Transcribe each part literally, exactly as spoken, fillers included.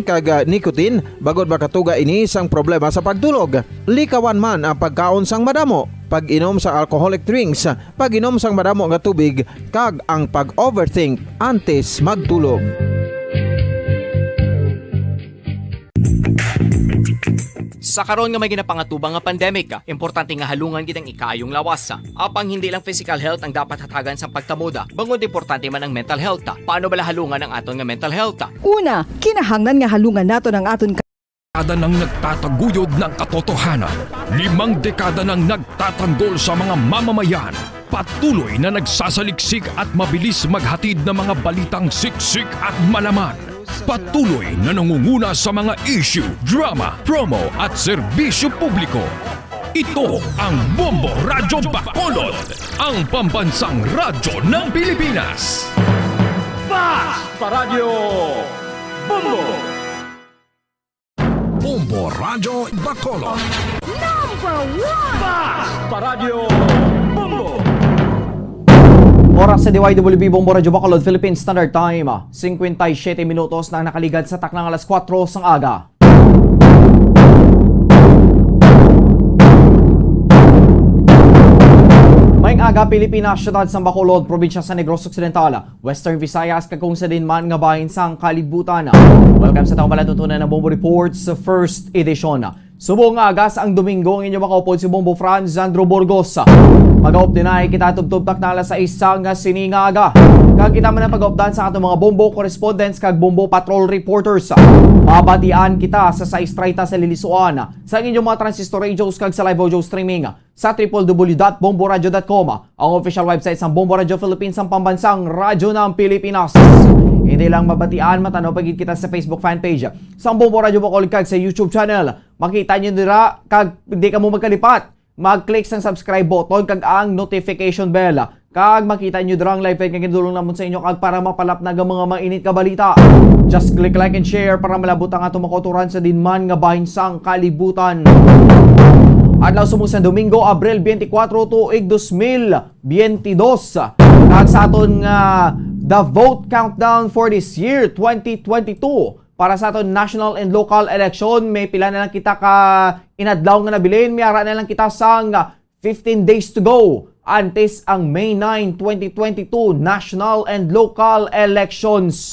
kag, ah, nicotine, bangod makatuga ini sang problema sa pagtulog. Likawan man ang pagkaon sang madamo, pag-inom sang alcoholic drinks, pag-inom sang madamo nga tubig, kag ang pag-overthink antes magtulog. Sa karon nga may ginapangatubang nga pandemic, importante nga halungan gid ang ikaayong lawas. Apang hindi lang physical health ang dapat hatagan sa pagtamod, bangod importante man ang mental health. Paano bala halungan ang aton nga mental health? Una, kinahanglan nga halungan naton ang aton Dekada nang nagtataguyod ng katotohanan. Limang dekada nang nagtatanggol sa mga mamamayan. Patuloy na nagsasaliksik at mabilis maghatid ng mga balitang siksik at malaman. Patuloy na nangunguna sa mga issue, drama, promo at serbisyo publiko. Ito ang Bombo Radyo Bacolod, ang pambansang radyo ng Pilipinas. Fast Paradyo Bombo! Bombo Radyo Bacolod. Number one! Fast Paradyo Bombo! Oras sa D Y W B Bombo Radyo Bacolod, Philippine Standard Time, singkwenta y siyete minutos na ang nakaligad sa taknang alas kuwatro sang aga. Maayong aga, Pilipinas, siyudad sang Bacolod, probinsya sa Negros Occidental, Western Visayas, kag kung sa diin man nga bahin sang kalibutan. Welcome sa atong palatuntunan nga Bombo Reports First Edition. Subong nga aga sang Domingo, ang inyo makaupod si Bombo Franz Andrew Burgos. Magaupod na kita tubtob takna alas sais nga sini nga aga. Kag kita man ang pagaupdan sa atong mga Bombo correspondents kag Bombo patrol reporters. Mabatian kita sa sais treinta sa Lilisuan, sa inyong mga transistor radios kag sa live audio streaming sa triple W dot bomboradio dot com, ang official website sang Bombo Radyo Philippines, ang pambansang radyo ng Pilipinas. Hindi lang mabatian, matanaw pa gid kita sa Facebook fan page sang Bombo Radyo Bacolod kag sa YouTube channel. Makita nyo dira, kag di kamo magkalipat, mag-click sang subscribe button kag ang notification bell. Kag makita nyo dira ang live feed nga ginadulong namon sa inyo, kag para mapalapnag ang mga mainit nga balita, just click like and share para malabot ang atong mga kautoran sa diin man nga bahin sang kalibutan. Adlaw subong sang Domingo, Abril twenty-four, tuig dos mil twenty-two. Kag sa aton nga The Vote Countdown for this year, twenty twenty-two, para sa aton national and local election, may pila na lang kita ka inadlaw nga nabilin, may ara na lang kita sang fifteen days to go antes ang May nine, twenty twenty-two national and local elections.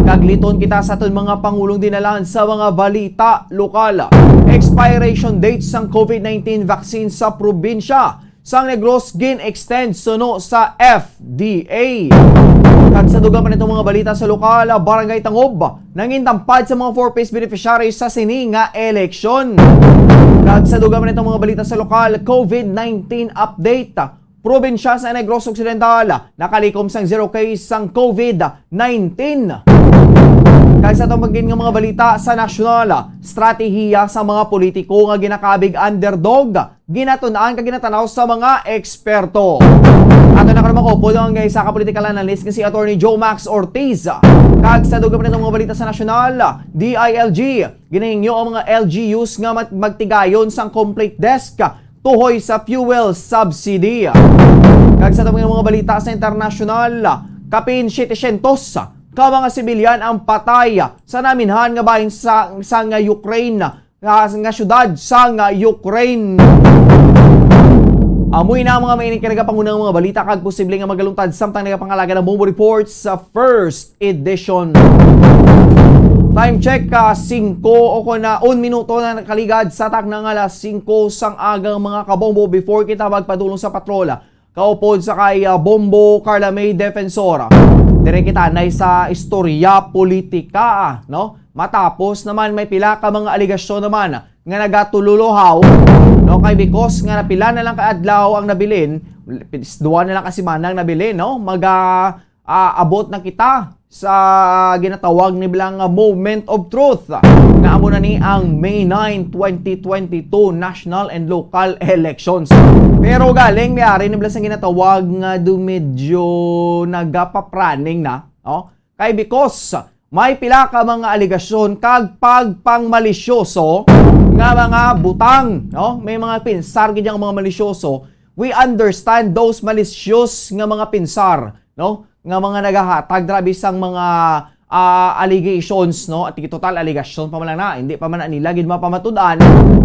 Kagliton kita sa aton mga pangulong dinalan sa mga balita lokal. Expiration date sang COVID nineteen vaccine sa probinsya sang Negros gin-extend suno sa F D A. Kag sa dugang pa nitong mga balita sa lokal, Barangay Tangob nangin tampad sa mga four Ps beneficiaries sa sini nga eleksyon. Kag sa dugang pa nitong mga balita sa lokal, COVID nineteen update. Probinsya sa Negros Occidental nakalikom sang zero case sang COVID nineteen. Kag sa atong pagin nga mga balita sa nasyonal, estratehiya sa mga politiko nga ginakabig underdog, ginatun-an kag ginatanaw sa mga eksperto. Ato na karon makaupod ang isa ka political analyst nga si Attorney Joe Max Ortiz. Kag sa dugang pa nitong mga balita sa nasyonal, D I L G, ginahingyo ang mga L G Us nga mag- magtigayon sang complete desk tuhoy sa fuel subsidy. Kag sa atong mga balita sa internasyonal, kapin setecientos ka mga sibilyan ang patay sa naminhan nga bahin sa, sa nga Ukraine, nga, nga syudad sa nga Ukraine. Amoy na ang mga mainit nga nagapangunang mga balita kag posible nga magaluntad samtang nagapangalaga ng Bombo Reports sa first edition. Time check, ah, singko o kon na un minuto na nakaligad sa takna nga alas singko sang agang mga kabombo. Before kita magpadulong sa patrol, kaupod sa kay, ah, Bombo Carla May Defensor. Dire kita nay sa istorya politika, ah, no? Matapos naman may pila ka mga alegasyon naman nga nagatululuhaw, no? Kay because nga napila na lang ka adlaw ang nabilin, duwa na lang ka semana ang nabilin, no? Maga ah, abot na kita sa ginatawag nila nga moment of truth, nga amo na ni ang May nine, twenty twenty-two national and local elections. Pero galing may ari nila sa ginatawag nga do medyo nagapapraning na, no? Kay because may pila ka mga alegasyon kag pagpangmalisyoso nga mga butang, no? May mga pinsar gid ang mga malisyoso. We understand those malicious nga mga pinsar, no? Nga mga nagahatag dira bisang mga, ah, allegations, no? At total allegation pa man lang na, hindi pa man na nila gid mapamatud-an.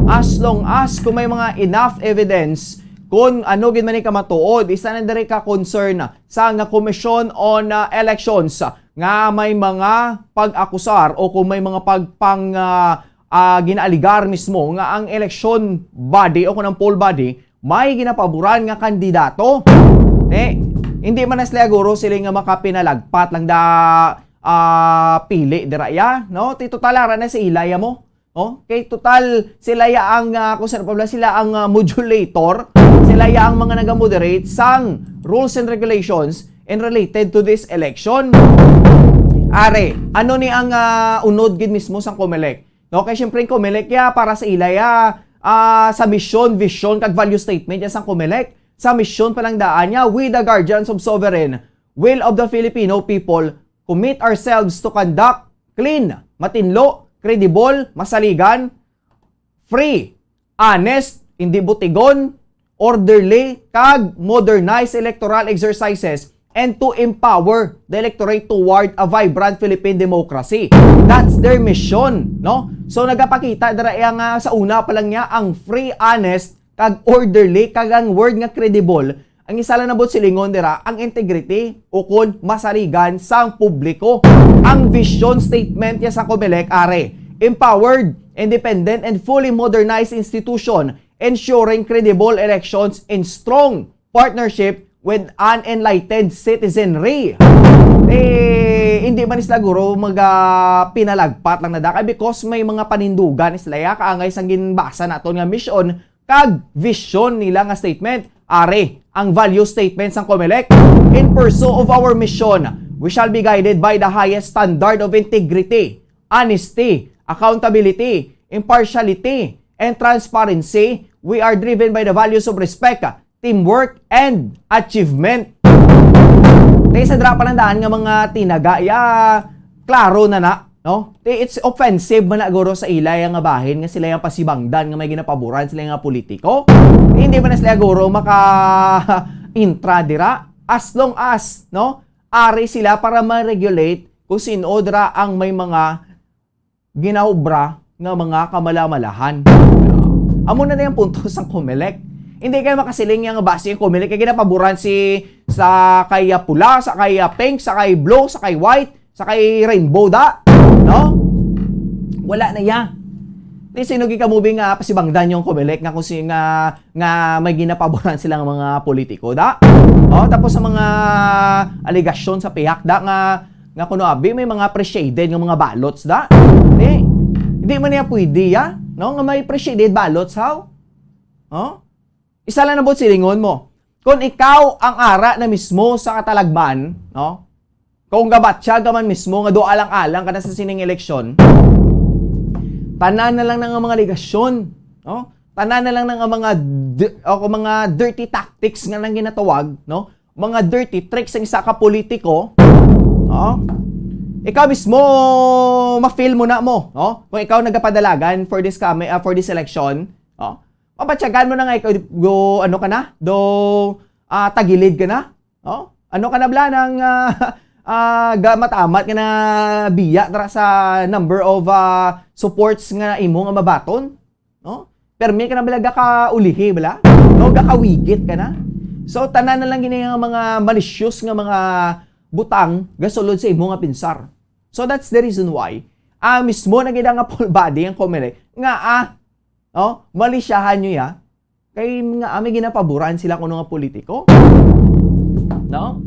As long as kung may mga enough evidence kung ano gid man ni kamatuod, isa na diri ka concern sa nga Commission on, ah, Elections nga may mga pag-akusar o kung may mga pagpang, ah, ah, ginaaligar mismo nga ang election body o kung ang poll body may ginapaboran nga kandidato. Te, hindi man na sila guro sila nga makapinalagpat lang da, ah, pili dira ya, no? Ti total ara na si Ilaya mo. Oh, kay total sila ya ang, ah, kung saan pa ba sila ang, ah, modulator, sila ya ang mga nagamoderate sang rules and regulations and related to this election. Are, ano ni ang, ah, unod gid mismo sang Comelec? No, kay siyempre ang Comelec ya para sa ila ya, ah, sa mission, vision kag value statement ya sang Comelec. Sa mission pa lang daan niya, "We the guardians of sovereign will of the Filipino people commit ourselves to conduct clean, matinlo, credible, masaligan, free, honest, hindi butigon, orderly, kag modernized electoral exercises and to empower the electorate toward a vibrant Philippine democracy." That's their mission, no? So nagapakita dira iya nga sa una pa lang niya ang free, honest, kag orderly, kag ang word nga credible, ang isa lang na buot silingon dira, ang integrity, ukon masaligan sang publiko. Ang vision statement ya sa Comelec, are, "Empowered, independent, and fully modernized institution, ensuring credible elections in strong partnership with an enlightened citizenry." Eh, hindi man sila guro maga pinalagpat lang na dakay because may mga panindugan sila ya kaangay sang ginbasa naton nga mission kag vision nila nga statement. Are ang value statement sang Comelec, "In pursuit of our mission, we shall be guided by the highest standard of integrity, honesty, accountability, impartiality, and transparency. We are driven by the values of respect, teamwork, and achievement." Kay sa dira pa lang daan nga mga tinaga, ya, klaro na na, no? Ti, it's offensive man na guro sa ila ya nga bahin nga sila ya pasibangdan nga may ginapaboran sila nga politiko. Ti, hindi man na sila guro maka-intra dira as long as, no, ari sila para ma-regulate kung sin-o dira ang may mga ginaobra nga mga kamalamalahan. Amo na na yung punto sang Comelec. Hindi kayo makasiling nga basi ang Comelec kay ginapaboran si sa kay, ah, pula, sa kay, ah, pink, sa kay blue, sa kay white, sa kay rainbow da, no? Wala na ya. Di sino gikamubi nga pasibangdan yung Comelec nga kung si nga, nga may ginapaboran silang mga politiko da? Oh, tapos sa mga alegasyon sa pihak da nga nga kuno abi may mga pre-shaded nga mga ballots da. Di, di man niya pwede ya, no? Nga may pre-shaded ballots, how? Oh? Isa lang na buot silingon mo. Kung ikaw ang ara na mismo sa katalagman, no? Kung gabatya ka man mismo nga do alang-alang ka na sa sining eleksyon, tanan na lang na nga mga alegasyon, no? Tanan na lang na nga mga d-, o kung mga dirty tactics nga nang ginatawag, no? Mga dirty tricks ang isa ka politiko, no? Ikaw mismo, ma-feel mo na mo, no? Kung ikaw nagapadalagan for this kami, ah, for this election, no? Mabatyagan mo na nga ikaw, do, ano ka na? Do, ah, tagilid ka na? No? Ano ka na bala nang, ah, ah, ga-, matamat ka na biya dira sa number of, ah, supports nga imo nga mabaton? No? Permi ka na bala gakaulihi bala? No, gakawigit ka na? So, tanan na lang gini nga mga malicious nga mga butang gasulod sa imo nga pinsar. So, that's the reason why, ah, mismo na gid nga full body ang Comelec nga, ah, no, malisyahan nyo ya. Kay nga, ah, may ginapaboran sila kuno nga politiko. No?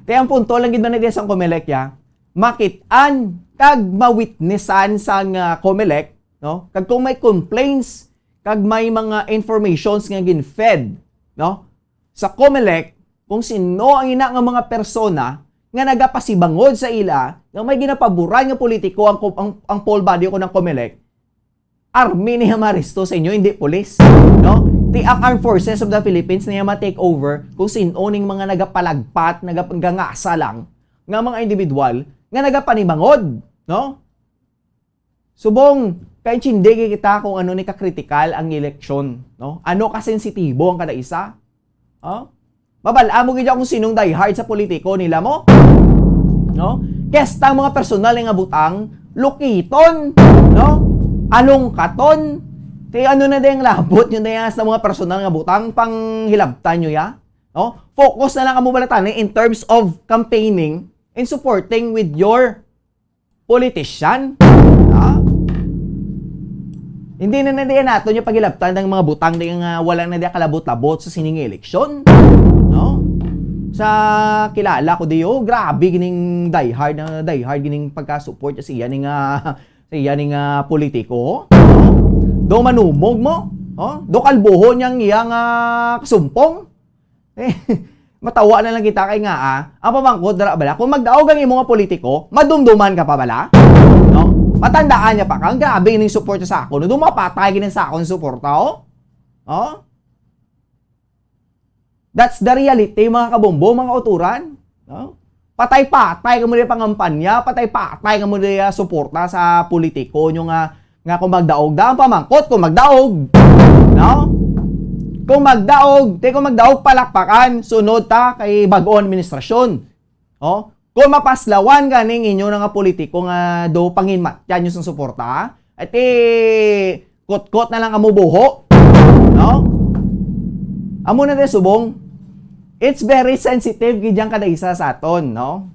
Kaya ang punto lang gid man na sang Comelec ya, makit-an kag ma-witnessan sang, ah, Comelec, no? Kag kung may complaints, kag may mga informations nga gin-fed, no? Sa Comelec, kung sino ang ina nga mga persona nga nagapasibangod sa ila nga may ginapaboran nga politiko ang, ang, ang poll body o kung ang Comelec, army niya maresto sa inyo, hindi pulis, no? Ti ang Armed Forces of the Philippines niya ma-take over kung sino ning mga nagapalagpat, nagapagangasa lang nga mga individual nga nagapanibangod, no? Subong, kaintindi kita kung ano ni kakritikal ang eleksyon, no? Ano ka sensitibo ang kada isa? Oh? Mabal-a mo gid kung sinong diehard sa politiko nila mo? no? Kaya sa mga personal nga butang, lukiton, no? Alungkaton. Kay ano na din labot yun na yan sa mga personal nga butang, panghilabtan nyo ya, no? Focus na lang kamo bala tani in terms of campaigning and supporting with your politician. Ha? Hindi na na diyan nato niya paghilabtan ang mga butang di nga wala na diya kalabot-labot sa sining eleksyon. No? Sa kilala ko diyo, grabe gining diehard na diehard gining pagka-support sa iya ni nga sa iya ni nga politiko. Do manumog mo, oh? Do kalbuhon niyang iya nga kasumpong. Eh, matawa na lang kita kay nga, ah, ang pamangkot dira bala, kung magdaog ang imo nga politiko, madumduman ka pa bala? No? Matandaan niya pa kang grabe ning suporta sa ako. No, dumapatay gini sa akon suporta, oh. Oh? That's the reality, mga kabombo, mga kauturan. No? Patay-patay kamo diya pangampanya, patay-patay kamo diya suporta sa politiko nyo nga, nga kung magdaog da ang pamangkot, kung magdaog. No? Kung magdaog, te, kung magdaog, palakpakan, sunod ta kay bag-o administrasyon. Oh? Kung mapaslawan ganing inyo na nga politiko nga do panginmatyan nyo sang suporta, ati kutkot na lang amo buho. No? Amo na din subong, it's very sensitive gid yang kada isa sa aton, no?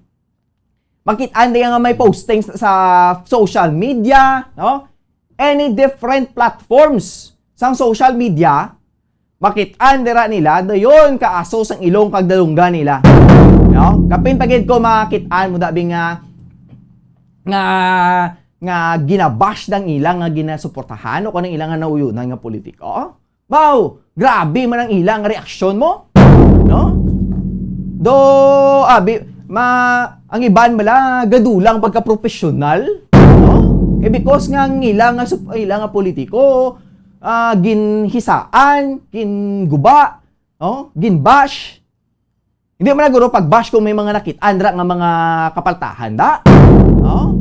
Makit-an diya nga may postings sa social media, no? Any different platforms sang social media, makit-an dira nila dayon kaaso sang ilong kag dalunggan nila. No? Kapin pa gid ko makit-an mo dabi nga nga nga ginabash dang ila nga ginasuportahan o kanang ila nga nauyonan nga politiko. Wow, grabe man ang ila nga reaksyon mo. No? Do abi ma ang iban bala gadulang pagka-professional, no? Eh, because nga ang ila nga sup- ila nga politiko ah, ginhisaan, ginguba, no? Ginbash. Hindi man na guro pag-bash kung may mga nakit-an ra nga mga kapaltahan da. No?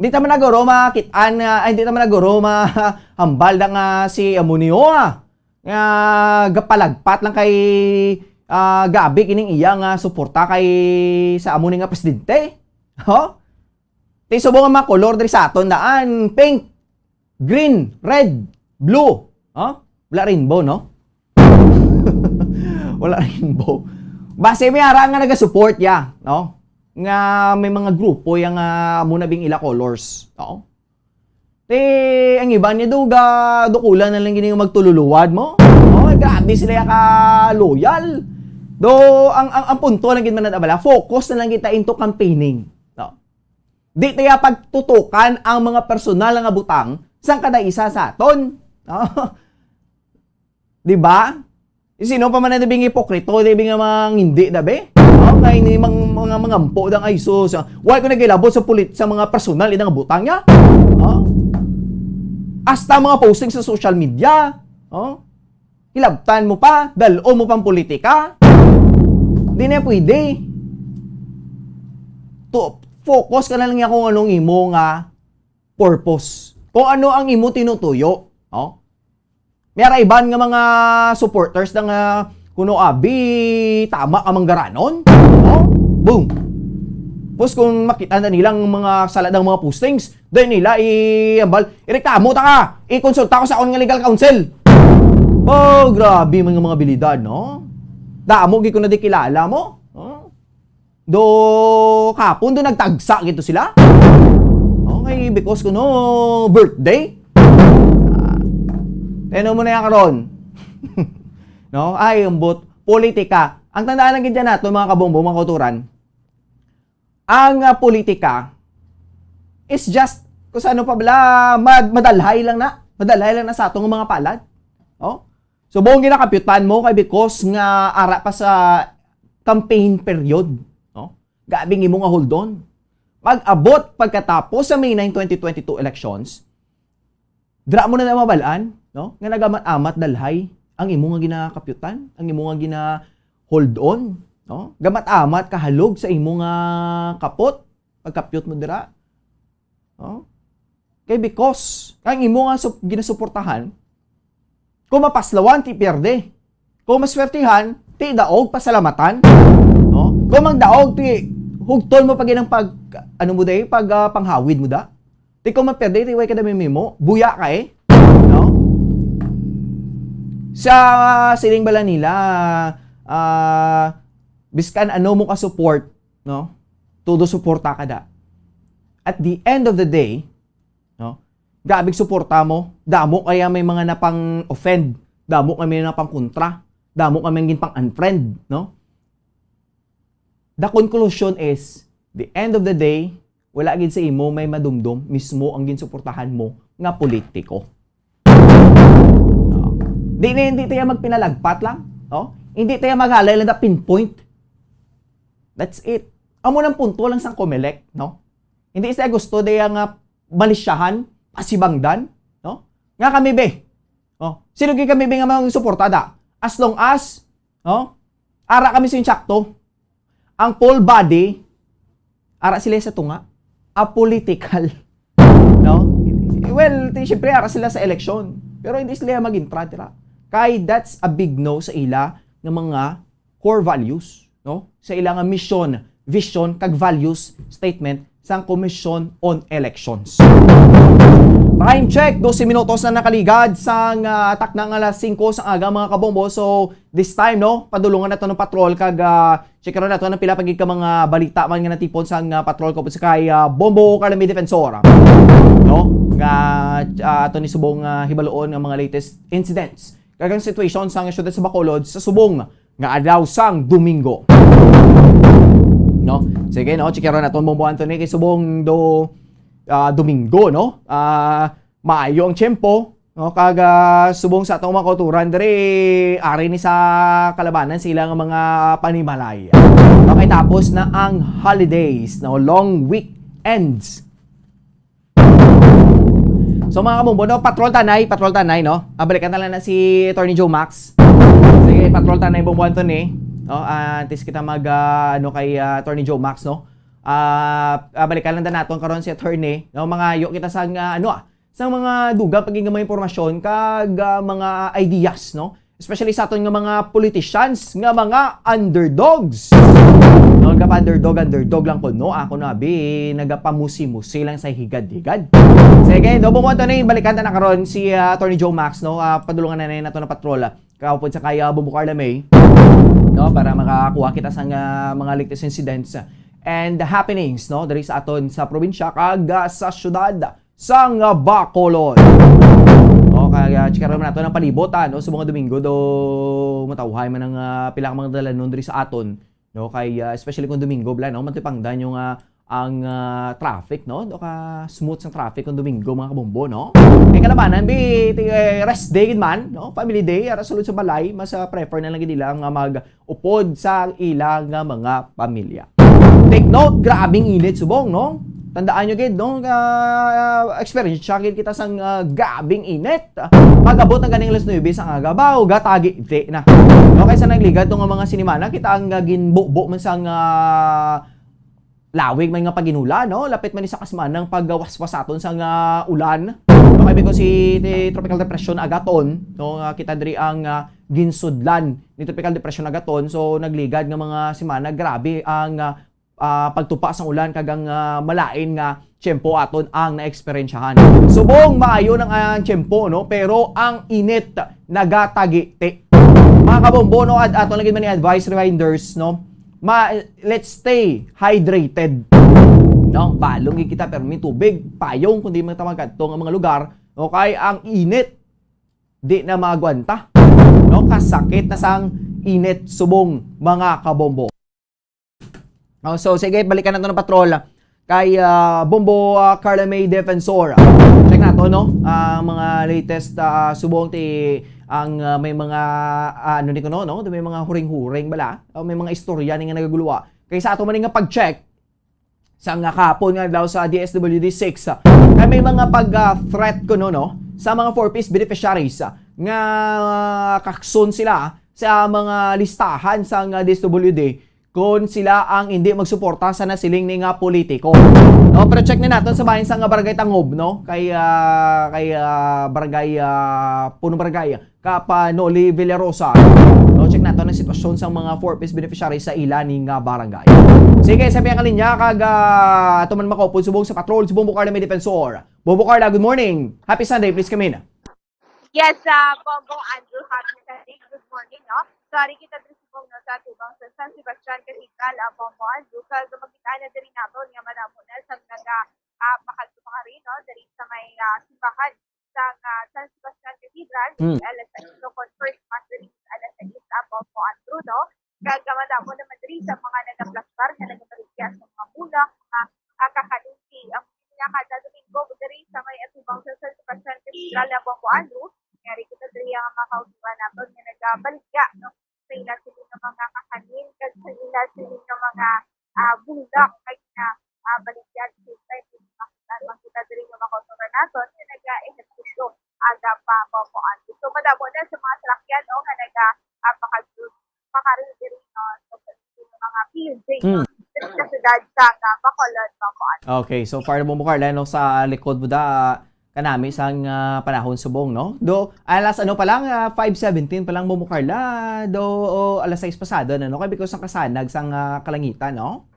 Hindi ta man na guro makit-an nga, ay, hindi ta man na guro mahambal da nga si Amunio ah, nga gapalagpat lang kay ah, gabi kining iya nga suporta kay sa amo ni nga presidente. Ho? Ti subong ang mga kolor diri sa aton daan, pink, green, red, blue. Ha? Wala rainbow, no? Wala rainbow. Base may ara nga naga-support ya, no? Nga may mga grupo yang ah, amo na bing ila colors, no? Ti ang iban niya do ga dukulan na lang gini nga magtululuwad mo. Oh, grabe sila ya ka loyal. Do ang ang, ang punto lang gid man na bala, focus na lang kita into campaigning. No? Di tayo pagtutukan ang mga personal nga butang sang kada isa sa aton. No? Di ba? Sino pa man ang bing hipokrito, di bing nga mga ngindi, dabi? Oh, nga ini mang, mga mangampo dang ay sus. Why ko nagilabot sa pulit sa mga personal inang butang niya? Oh? Hasta mga posting sa social media. Oh? Hilabtan mo pa, dal-o mo pang politika. Di na pwede. To, focus ka na lang niya kung anong imo nga purpose. Kung ano ang imo tinutuyo. Oh? May ara iban nga mga supporters na nga kuno abi tama ka manggaranon. Oh? Boom. Tapos kung makita na nilang mga saladang mga postings, then nila i-ambal, ireklamo ta ka, ikonsulta ko sa akon nga legal counsel. Oh, grabe man nga mga abilidad, no? Damo gid ko na di kilala mo. Oh? Do kapon do nagtagsa gito sila. Okay, because kuno birthday. Ah, teno mo na yan karon. No? Ay, ambot politika. Ang tandaan lang gid nato, mga kabombo, mga kauturan. Ang ah, politika is just kung saan pa bala mad- madalhay lang na. Madalhay lang na sa atong mga palad. Oh? So, buong ginakapyutan mo kay because nga ara pa sa campaign period, no? Gabing imo nga hold on. Pag-abot pagkatapos sa May nine twenty twenty-two elections, dira mo na na mabalaan, no? Nga nagamat-amat dalhay ang imo nga ginakapyutan, ang imo nga gina-hold on, no? Gamat-amat kahalog sa imo nga kapot, pagkapyot mo dira. No? Kay because ang imo nga sup- ginasuportahan, kung mapaslawan, ti pierde. Kung maswertihan, ti daog, pasalamatan. No? Kung magdaog, ti, hugton mo pa gid ang pag, ano mo day, pag, ah, panghawid mo da. Ti kung maperde, ti way ka da mimimo, buya ka eh. No? Sa siling bala nila, ah, biskan ano mo ka-support, no? Todo suporta ka da. At the end of the day, no? Grabe suporta mo, damo kaya may mga napang-offend, damo kaya may napang-kontra, damo kaya may ginpang-unfriend, no? The conclusion is, the end of the day, wala gid sa imo may madumdom mismo ang ginsuportahan mo nga politiko. No? Di na, hindi tayo magpinalagpat lang, no? Hindi tayo maghalay lang na pinpoint. That's it. Amo nang punto lang sang Comelec, no? Hindi sila gusto diya nga malisyahan, pasibangdan, no? Nga kami, be. Oh, sino gid kami, be, nga mga suporta da? As long as, no? Ara kami sa insakto. Ang full body, ara sila sa tunga. Apolitical. No? Well, ti, syempre, ara sila sa eleksyon. Pero hindi sila mag-intra, tira. Kay that's a big no sa ila nga mga core values, no? Sa ila nga mission, vision, kag values statement sang Commission on Elections. Time check, dose minutos na nakaligad sang, ah, takna nga alas singko sa aga, mga kabombo. So, this time, no, padulungan nato ng patrol kag, ah, check nato ng pila pa gid ka mga balita man nga natipon sang, ah, patrol ko sa kay, ah, Bombo Carlo May Defensor. No? Nga, ah, ato ni subong, ah, hibaluon nga mga latest incidents kag ang sitwasyon sa syudad sa Bacolod sa subong nga adlaw sang Domingo. No? Sige, no? Chikero naton, Bombo Anthony, kay subong do, ah, Domingo, no? Ah, maayo ang tiyempo, no? Kag, ah, subong sa atong mga kauturan diri, ari ni sa kalabanan sila nga mga panimalay. Okay, tapos na ang holidays, no? Long weekends. So, mga kabombo, no? Patrol tanay, patrol tanay, no? Ah, balikan na lang na si Attorney Joe Max. Sige, patrol tanay, Bombo Anthony. No? Ah, antes kita mag, ah, ano, kay, ah, Attorney Joe Max, no? Ah, ah, balikan lang na naton karon si Attorney, no? Mangayo kita sa, ah, ano, ah, sa mga dugang paghingamay impormasyon kag, ah, mga ideas, no? Especially sa aton nga mga politicians nga mga underdogs. No, nagapa-underdog, underdog lang ko, no? Ako na, abi, nagapamusi-musi lang sa higad-higad. Sige, no, bumuha to na yung balikan ta na karon si, ah, Attorney Joe Max, no? Ah, padulungan na na nato na patrol, ah, kaupod sa kaya Bombo Carla May, no? Para makakuha kita sa nga mga latest incidents, ah, and happenings, no? Diri sa aton sa probinsya kag, ah, sa syudad sang, ah, Bacolod. O, kag, ah, chikaron man nato ng palibot, ah, no? Sa mga Domingo do matawhay man ang, ah, pila ka mga dalanon diri sa aton, no? Kay, ah, especially kung Domingo, bala, no? Matipangdan yung, ah, ang, ah, traffic, no? Do ka smooth sang traffic kung Domingo, mga kabombo, no? Kay kalabanan, bi, ti, eh, rest day gid man, no? Family day, ara sulod sa balay, mas, ah, prefer na lang gid nila nga mag upod sa ila nga mga pamilya. Take note, grabing init subong, no? Tandaan nyo gid, no? Nga, ah, experience gid kita sang, ah, grabing init. Pag-abot ang ganing alas nuebe sa aga, baw, gatagi, di na. Okay, sa nagligad to nga mga sinimana, kita ang, ah, ginbubo man sang, ah, lawig man nga paginula, no? Lapit man ni sa kasmanang pagwaswas aton sa nga ulan. No, kay because si, ti, Tropical Depression Agaton, no, nga kita diri ang, ah, ginsudlan ni Tropical Depression Agaton. So, nagligad nga mga semana, grabe ang, ah, ah, pagtupa sang ulan kag ang, ah, malain nga tiyempo aton ang naeksperyensyahan. Subong maayo nang ang tiyempo, no? Pero ang init nagatagiti. Mga kabombo, no, at aton lagi man ni advice reminders, no? Ma, let's stay hydrated. No, balong gid kita pero may tubig, payong kung di man ta magkadto nga mga lugar, no, kay ang init di na maagwanta. No, kasakit na sang init subong mga kabombo. Oh, so sige, balikan nato ng patrol kay, ah, Bombo, ah, Carla May Defensor. Check nato, no? Ang mga latest, ah, subong ti ang, ah, may mga, ah, ano ni kuno, no? May mga huring-huring bala. O may mga istorya ni nga nagaguluwa. Kay sa ato man nga pag-check, sa nga kahapon nga daw sa D S W D six, ah, kay may mga pag, ah, threat kuno, no? Sa mga four Ps beneficiaries, ah, nga, ah, kakson sila sa mga listahan sa nga D S W D kung sila ang hindi magsuporta sa nasiling ni nga politiko. No, pero check ni naton sa bahin sa nga Barangay Tangob, no? Kay, ah, kay, ah, Barangay, ah, Punong Barangay, Kap, ah, Noli Villarosa. No, nato ang sitwasyon sa mga four Ps beneficiaries sa ila ni nga barangay. Sige, sa piyang kalinya kag ah, ato man makaupod subong sa patrol, si Bombo Carla may defensor. Bombo Carla, good morning. Happy Sunday, please come in. Yes, uh, Bombo Andrew, happy Sunday. Good morning, no? So, ari kita diri subong, no, sa tubang sa San Sebastian Cathedral, uh, Bombo Andrew. Kag makita na diri naton nga madamo na sa naga uh, pakagtupang ari, no, diri sa may uh, simbahan sa uh, San Sebastian Cathedral, mm. Alas sais, so, kon first mass diri alas sais, uh, Bombo Andrew, no? Kag madamo naman diri sa mga nagaplastar nga nagabaligya sa mga bulak, mga uh, kakalinti. Ang pinaka kada Domingo diri sa may atubang sa San Sebastian Cathedral na Bombo Andrew, nga ari kita diri ang mga kauturan naton nga nagabaligya, no, sa ila sini nga mga kakanin kag sa ila sini nga mga uh, bulak kag na uh, baligyan sa time makita diri nga mga kauturan naton nga naga-ehersisyo aga pa Bombo Andrew. So madamo na sa mga salakyan, no, nga naga uh, pakag- pakari diri, no, sa mga P U J, mm. Sa syudad sa uh, Bacolod, Bombo Andrew. Okay, so far Bombo Carla, no, sa likod mo da kanami sang uh, panahon subong, no? Do alas ano pa lang, uh, five seventeen pa lang Bombo Carla, do oh, alas sais pasado na, no? Kay because ang kasanag sang uh, kalangitan, no?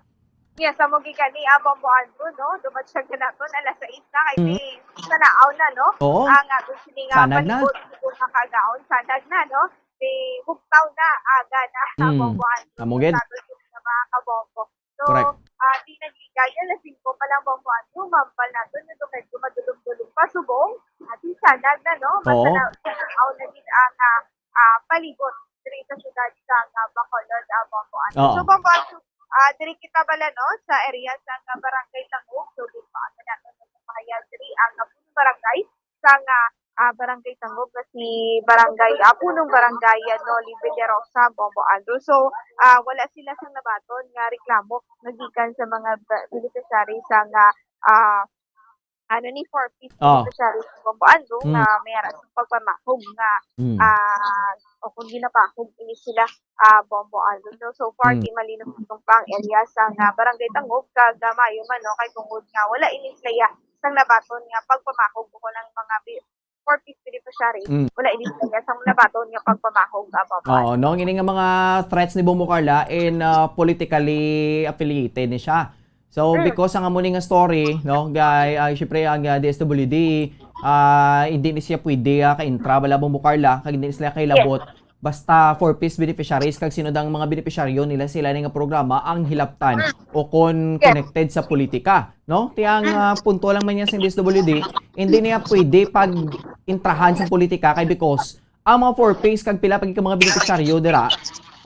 Yes, amo gid gani, ah, Bombo Andrew, no? Dumat siya ka naton alas sais na kay mm-hmm. Tanaaw na, no? Oo. Ang ato sini nga sanag na. Palibot nga kagaon, sanag na, no? Di bugtaw na, aga na, mm. Bombo Andrew. Amo gid. Sa ato sini nga mga kabombo. So, correct. Uh, di nagliga niya, alas singko pa lang Bombo Andrew, mambal naton, ito medyo madulom-dulom pa subong, at sanag na, no? Basta na, aw na din ang uh, uh, palibot diri sa syudad sa uh, Bacolod, uh, Bombo Andrew. So, Bombo Andrew, uh, diri kita bala, no, sa area sa uh, Barangay Tangub, so, di pa ang nato sa pahayag diri ang uh, barangay sa uh, uh, Barangay Tangub nga si Barangay uh, Punong Barangay uh, Noli Villarosa, Bombo Andrew. So, uh, wala sila sang nabaton nga reklamo nga gikan sa mga beneficiary sa nga uh, ano ni four Ps oh. Beneficiary sa Bombo Andrew mm. Nga may ara sa pagpamahog nga mm. Uh, o kung ginapahog ini sila uh, Bombo Andrew. No? So far, mm. Di malinaw itong pang area sa nga Barangay Tangub kag uh, mayo man no kay tungod nga wala ini sila sang nabaton nga pagpamahog ko ng mga four Ps beneficiary, mm. Wala ini niya sang nabaton nga pagpamahog, ah, Bombo. Oo, no, ini nga mga threats ni Bombo Carla in uh, politically affiliated ni siya. So, mm. Because ang amo ni nga story, no, guy, uh, syempre ang uh, D S W D uh, hindi ni siya pwede uh, ka-intra bala Bombo Carla, kag hindi ni sila kahilabot. Yes. Basta four Ps beneficiaries kag sino dang mga beneficiaryo nila sila ni nga programa ang hilabtan o kon connected sa politika, no? Ti ang uh, punto lang man niya sa D S W D, hindi niya pwede pag intrahan sa politika kay because ang mga four Ps kag pila pa gid ka mga beneficiaryo dira,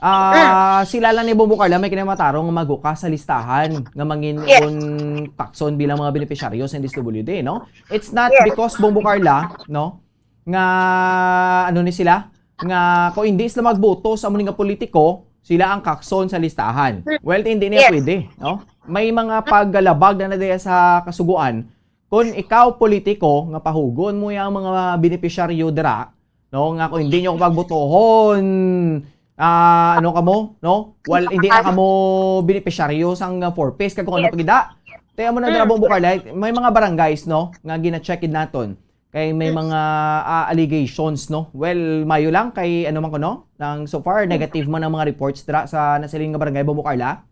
ah, sila lang ni Bombo Carla may kinamatarong nga maghukas sa listahan nga mangin kon takson bilang mga beneficiaryo sa D S W D, no? It's not because Bombo Carla, no? Nga ano ni sila nga kung hindi sila magboto sa amo ni nga politiko, sila ang kakson sa listahan. Well, hindi niya pwede, no? May mga paggalabag na na diya sa kasuguan. Kung ikaw politiko nga pahugon mo yung mga beneficiaryo dira, no, nga kung hindi niyo ako pagbotohon, ah, ano kamo, no? Well, hindi na kamo beneficiaryo sang uh, four Ps kag kung ano pa gid. Kaya mo na dira Bombo Carla, may mga barangays, no, nga gina-check naton. Kay may mga ah, allegations, no? Well, mayo lang kay ano man ko, no? Nang so far, negative man ang mga reports dira sa nasiling nga barangay, Bombo Carla.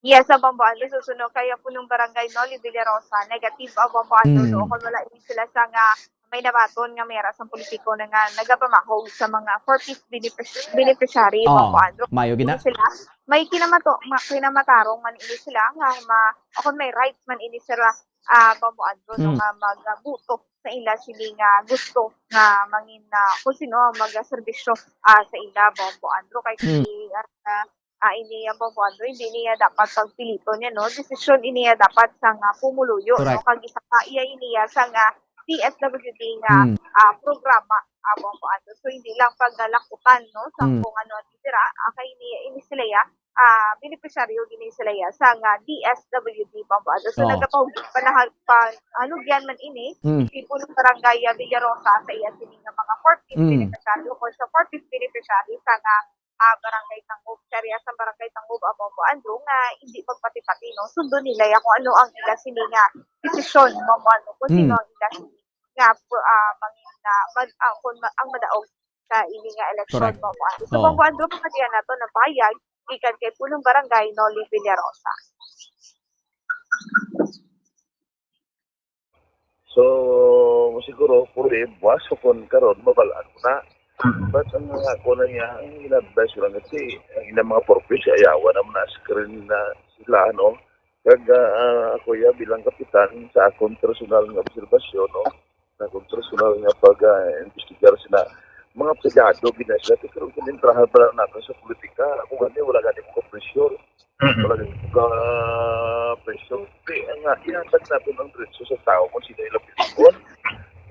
Yes, sa Bombo Andrew, susunod kaya po nung barangay, no, Villarosa, negative ang Bombo Andrew, no? Kung wala ini sila sa nga may nabaton nga may ara sang politiko na nga nagapamahog sa mga four Ps benefic- beneficiary, Bombo Andrew. Mayo gina. Sila, may kinamato, ma, kinamatarong man ini sila nga ma, o kung may rights man ini sila, ah, Bombo Andrew, no, nga magbuto sa ila sini nga gusto nga mangin na kung sino ang magaserbisyo ah, sa ila Bombo Andrew kay mm. Hindi ah, ah, ini ang Bombo Andrew hindi niya dapat pagpiliton niya no desisyon iniya dapat sa nga pumuluyo no kag isa pa iya iniya sa nga D S W D nga mm. Ah, programa ah, Bombo Andrew so hindi lang pagdalakutan no sa mm. Kung ano ang tira ah, kay ini ini sila ya ah, benepisyaryo gini sila ya sa nga D S W D Bombo Andrew. So, oh. Nagapahugit pa na pa, ano, yan man ini, mm. Si Punong Barangay ah, Villarosa sa iya sini nga mga four Ps mm. Benepisyaryo o sa four Ps benepisyaryo sa nga ah, Barangay Tangub, sa area sa Barangay Tangub, ah, Bombo Andrew, nga hindi magpati-pati, no? Sundo nila ya kung ano ang ila sini nga desisyon, Bombo Andrew, kung mm. Sino ang ila sini nga ah, mangin, ah, mag, ah, kung ma, ang madaog sa ini nga eleksyon, Correct. Bombo Andrew. So, Oo. Bombo Andrew, mabatian nato ng pahayag gikan kay Pulong Barangay Nolly Villarosa. So, siguro, puro buwas o kung karon, mabal-an ko na. But ang mga ako na niya, ang in-advise ko lang kasi, ang ilang mga purpose, ayawan naman na screen na sila, no? Kag ah, ako ya bilang kapitan sa akong personal nga obserbasyon, no? Sa akong personal nga pag-investigar sila, mga pegado gina sila, pero kung entrahan pa lang natin sa politika, ako gani, wala gani ko pressure. Wala gani ko pressure. Kaya nga, ihatag natin ang diretso sa tao kung sino yung lapitan.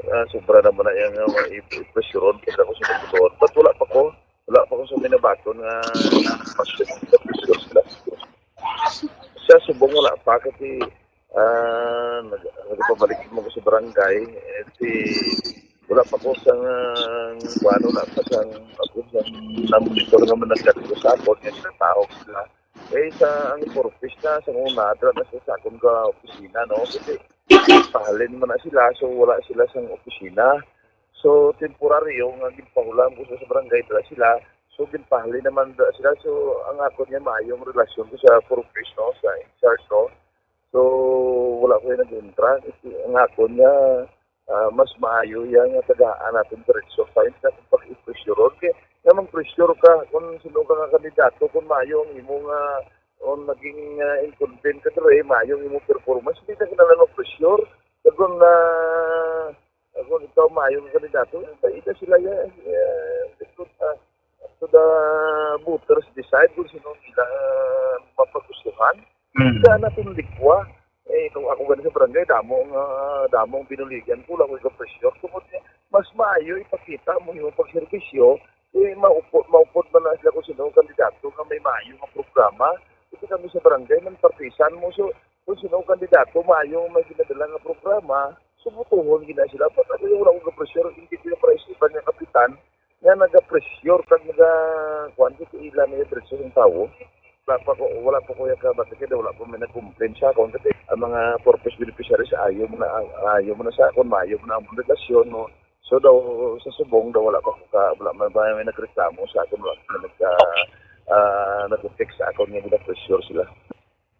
Ah, sobra naman na yung uh, i-pressureon kung ako sino butuhon. But wala pa ko, wala pa ko sa minabaton nga mas pressure sila. Sa subong wala pa kasi ah nag nagpabalik mo ko sa barangay, eh, si wala pa ko sa kuan, wala pa sa ako sa namonitor nga managkat ko sa akon nga ginatahog sila. Eh, sa ang purpose na sa una, dra na sa akon ka opisina, no? Kasi pahalin man na sila, so wala sila sa opisina. So, temporaryo nga ginpahulam ko sa barangay, dra sila. So, ginpahalin naman dra sila. So, ang ako niya maayong relasyon ko sa purpose, no? Sa in charge, no? So, wala ko yung nag-intra. Kasi ang ako niya, ah, mas maayo yan nga tagaan natin direksyon. Sa pag-pressure. Kaya nga mang pressure ka, kung sino ka nga kandidato, kung maayo ang imo nga, o naging ah, incumbent ka, pero eh, maayo ang imong performance, hindi na kinahanglan mag-pressure. Kag kung na, kung ikaw maayo ang kandidato, eh, paida sila yan. Eh, to the, to the voters decide kung sino nila ah, mapagustuhan. Kaya natin likwa. Eh, kung ako gani sa barangay, damo nga, damo ang binuligan ko, wala ko ikaw pressure. Tungod niya, mas maayo ipakita mo yung pagserbisyo, eh, maupod, maupod man na sila kung sino ang kandidato nga may maayo nga programa. Ito kami sa barangay, man partisan mo. So, kung sino ang kandidato, maayo may ginadala nga programa, so butuhon gina sila. Pag ako yung wala ko pressure, hindi ko yung price iba nga kapitan, nga naga-pressure kag naga kuan ko sa ila nga diretso ng tawo. Wala pa ko, wala pa ko yung kabati kaya wala pa may nag-complain sa akon kasi ang mga purpose beneficiaries ayo mo na, ayo mo na sa akon, maayo mo na ang relasyon, no? So daw sa subong daw wala pa ko ka, wala man ba may nagreklamo sa akon, wala pa may nagka, ah, nag-text sa akon nga gina-pressure sila.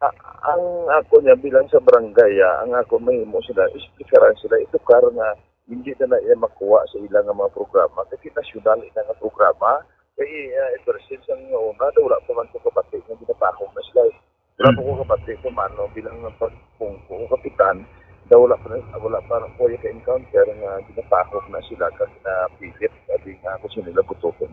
Ah, ang ako niya bilang sa barangay, ah, ang ako mahimo sila, explikaran sila, edukar nga hindi na na iya makuha sa ila nga mga programa. Kasi nasyonal ina nga programa, kay uh, ever since ang una, daw wala pa man ko kabati nga ginapahog na sila. Wala pa ko kabati kung ano, bilang ang pagpungko ko kapitan, daw wala pa, wala pa ko yung ka-encounter nga ginapahog na sila kasi napilit, sabi nga ako sa nila butukin.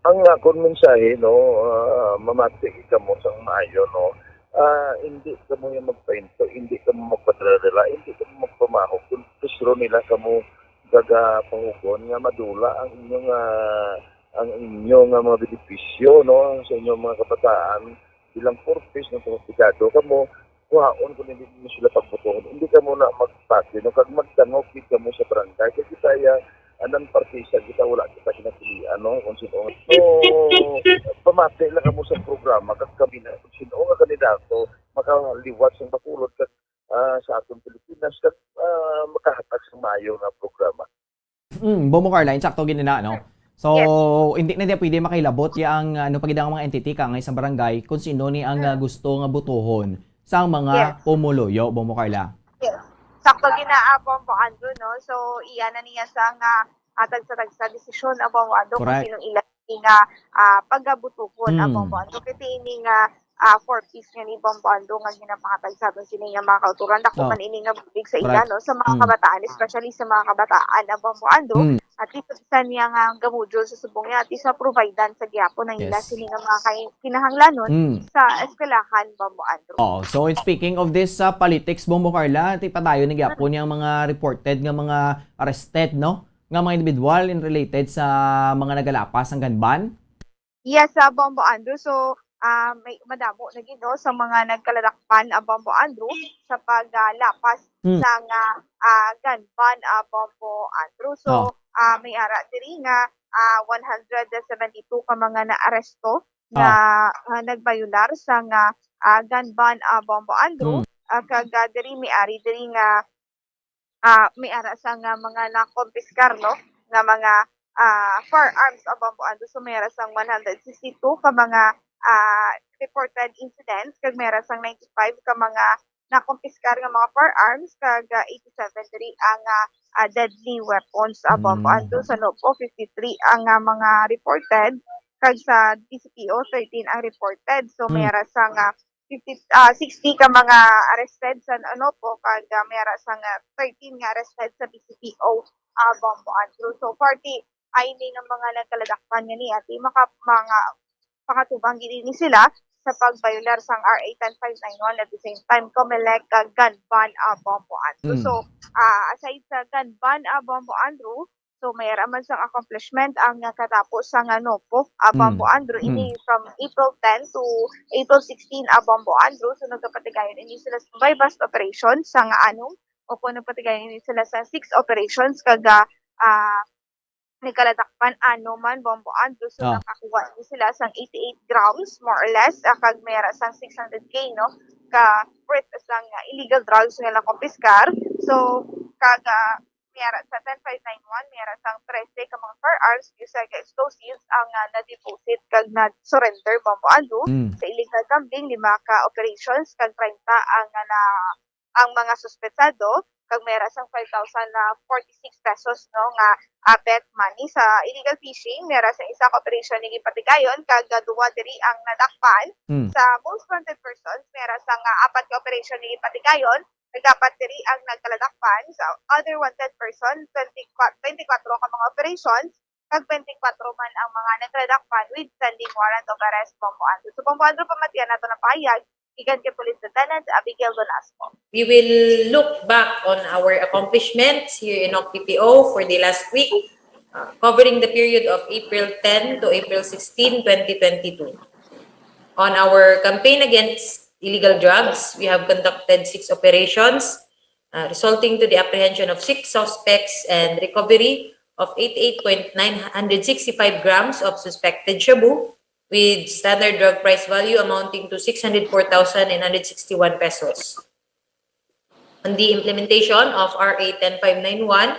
Ang akon mensahe, no, ah, mamati gid kamo sang maayo, no. Ah, hindi kamo yung magpainto, hindi kamo magpadala-dala, hindi kamo magpamahog. Kung gusto nila kamo gagapahugon nga madula ang inyong ah, ang inyong ah, mga benepisyo, no, sa inyong mga kabataan bilang purpose ng pagpigado kamo, kuhaon kung hindi mo sila pagbutuhon. Hindi kamo na magpati, no, kag magdangog gid kamo sa barangay. Kay kita ya anang partisa kita wala kita kinapilian, no, kung sino. So, pamati lang kamo sa programa kag kami na kung sino nga kandidato makaliwat sa Bacolod kag ah, sa aton Pilipinas kag ah, makahatag sa maayo nga programa. Mm, Bombo Carla, insakto gid na, no? So, Yes. hindi na diya pwede makahilabot ya ang ano pa gid ang mga entity ka nga isang barangay kung sino ni ang ah, gusto nga butuhon sa mga Yes. pumuluyo, Bombo Carla. Yes. Sakto gina, ah, Bombo Andrew, no? So, iya na niya sa nga ah, tagsa-tagsa desisyon, ah, Bombo Andrew, kung Correct. sinong ila nga ah, pagabutuhon, ah, Hmm. Bombo Andrew. Kasi ini nga ah, four Ps nga ni Bombo Andrew nga ginapangatag sa aton sini nga mga kauturan. Dako Oh. man ini nga bulig sa ila, Correct. no? Sa mga Hmm. kabataan, especially sa mga kabataan, ah, Bombo Andrew. Hmm. At least, isa niya nga gamudyo sa subong niya, at least, ma-providean sa gihapon ang ila Yes. sini nga mga kay-, kinahanglanon Hmm. sa eskwelahan, Bombo Andrew. Oh, so in speaking of this sa politics, Bombo Carla, ti padayon ni gyapon yang mga reported nga mga arrested, no? Nga mga individual in related sa mga nagalapas ang gun ban? Yes, sa Bombo Andrew. So, ah, may madamo na gid, no, sa mga nagkalalakpan ang Bombo Andrew sa paglapas Hmm. sa nga ah, gun ban, ah, Bombo Andrew. So, Oh. ah, may ara diri nga ah, one hundred seventy-two ka mga naaresto nga ah, nagbayular sa nga ah, gun ban, ah, Bombo Andrew. Hmm. Ah, kag ah, diri may ari diri nga ah, may ara sa nga mga nakompiskar, no, nga mga ah, firearms, ah, Bombo Andrew. So, may ra sang one hundred sixty-two ka mga, ah, reported incidents, kag may ra sang ninety-five ka mga nakumpiskar nga mga firearms, kag, ah, eighty-seven diri ang, ah, ah, deadly weapons, ah, Bombo Andrew. Sa NOPO, fifty-three ang, ah, mga reported, kag sa D C P O, thirteen ang reported. So, may ra sang, ah, fifty, ah, sixty ka mga arrested sa NOPO, kag, ah, may ra sang, ah, thirteen nga arrested sa D C P O, ah, Bombo Andrew. So, forty ay ni nga mga nagkaladakpan nga ni ati maka-, mga pangatubang gid ni sila sa pag-violar sang R A ten five nine one, at the same time, COMELEC, ah, gun ban, ah, Bombo Andrew. Mm. So, ah, aside sa gun ban, ah, Bombo Andrew, so may ra man sang accomplishment ang, ah, katapo sang, ah, NOPO, ah, Bombo Andrew, ini from April ten to April sixteen, ah, Bombo Andrew. So, nagkapatigayon ini sila sa buy-bust operation sa nga anom, o kung nagpatigayon ini sila sa six operations, kag, ah, ah, nagkaladakpan ano man, Bombo Andrew. So, nakakuha ni sila sang eighty-eight grams, more or less, ah, kag may ra sang six hundred K, no, ka worth sang, ah, illegal drugs nga nakumpiskar. So, kag, ah, may ra sa ten five nine one, may ra sang trese ka mga firearms, usa ka explosives ang, ah, na-deposit kag na-surrender, Bombo Andrew, sa illegal gambling, lima ka operations, kag treinta ang, ah, na ang mga suspetsado, kag may ra sang five thousand na forty-six pesos, no, nga, ah, bet money. Sa illegal fishing, may ra sang isa ka operasyon nga ginpatigayon, kag, ah, duha diri ang nadakpan. Sa most wanted persons, may ra sang, ah, apat ka operasyon nga ginpatigayon, kag apat diri ang nagkaladakpan. Sa other wanted person, twenty-four, twenty-four ka mga operations, kag twenty-four man ang mga nagkaladakpan with standing warrant of arrest, Bombo Andrew. So, Bombo Andrew, pamatian nato na pahayag gikan kay Police Lieutenant Abigail Donasco. We will look back on our accomplishments here in NOPO for the last week, uh, covering the period of April ten to April sixteen, twenty twenty-two. On our campaign against illegal drugs, we have conducted six operations, uh, resulting to the apprehension of six suspects and recovery of eighty-eight point nine hundred sixty-five grams of suspected shabu, with standard drug price value amounting to six hundred four thousand nine hundred sixty-one pesos. On the implementation of R A ten five nine one,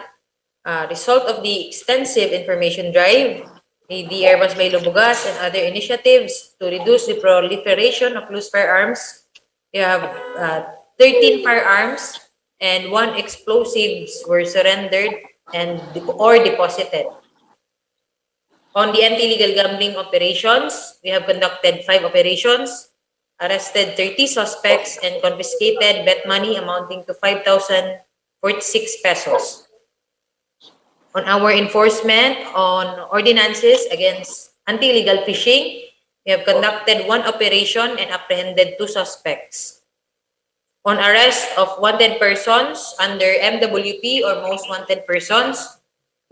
uh, result of the extensive information drive, A D R Mas May Lubugas and other initiatives to reduce the proliferation of loose firearms, we have, uh, thirteen firearms and one explosives were surrendered and dep-, or deposited. On the anti-illegal gambling operations, we have conducted five operations, arrested thirty suspects, and confiscated bet money amounting to five thousand forty-six pesos. On our enforcement on ordinances against anti-illegal fishing, we have conducted one operation and apprehended two suspects. On arrest of wanted persons under M W P or most wanted persons,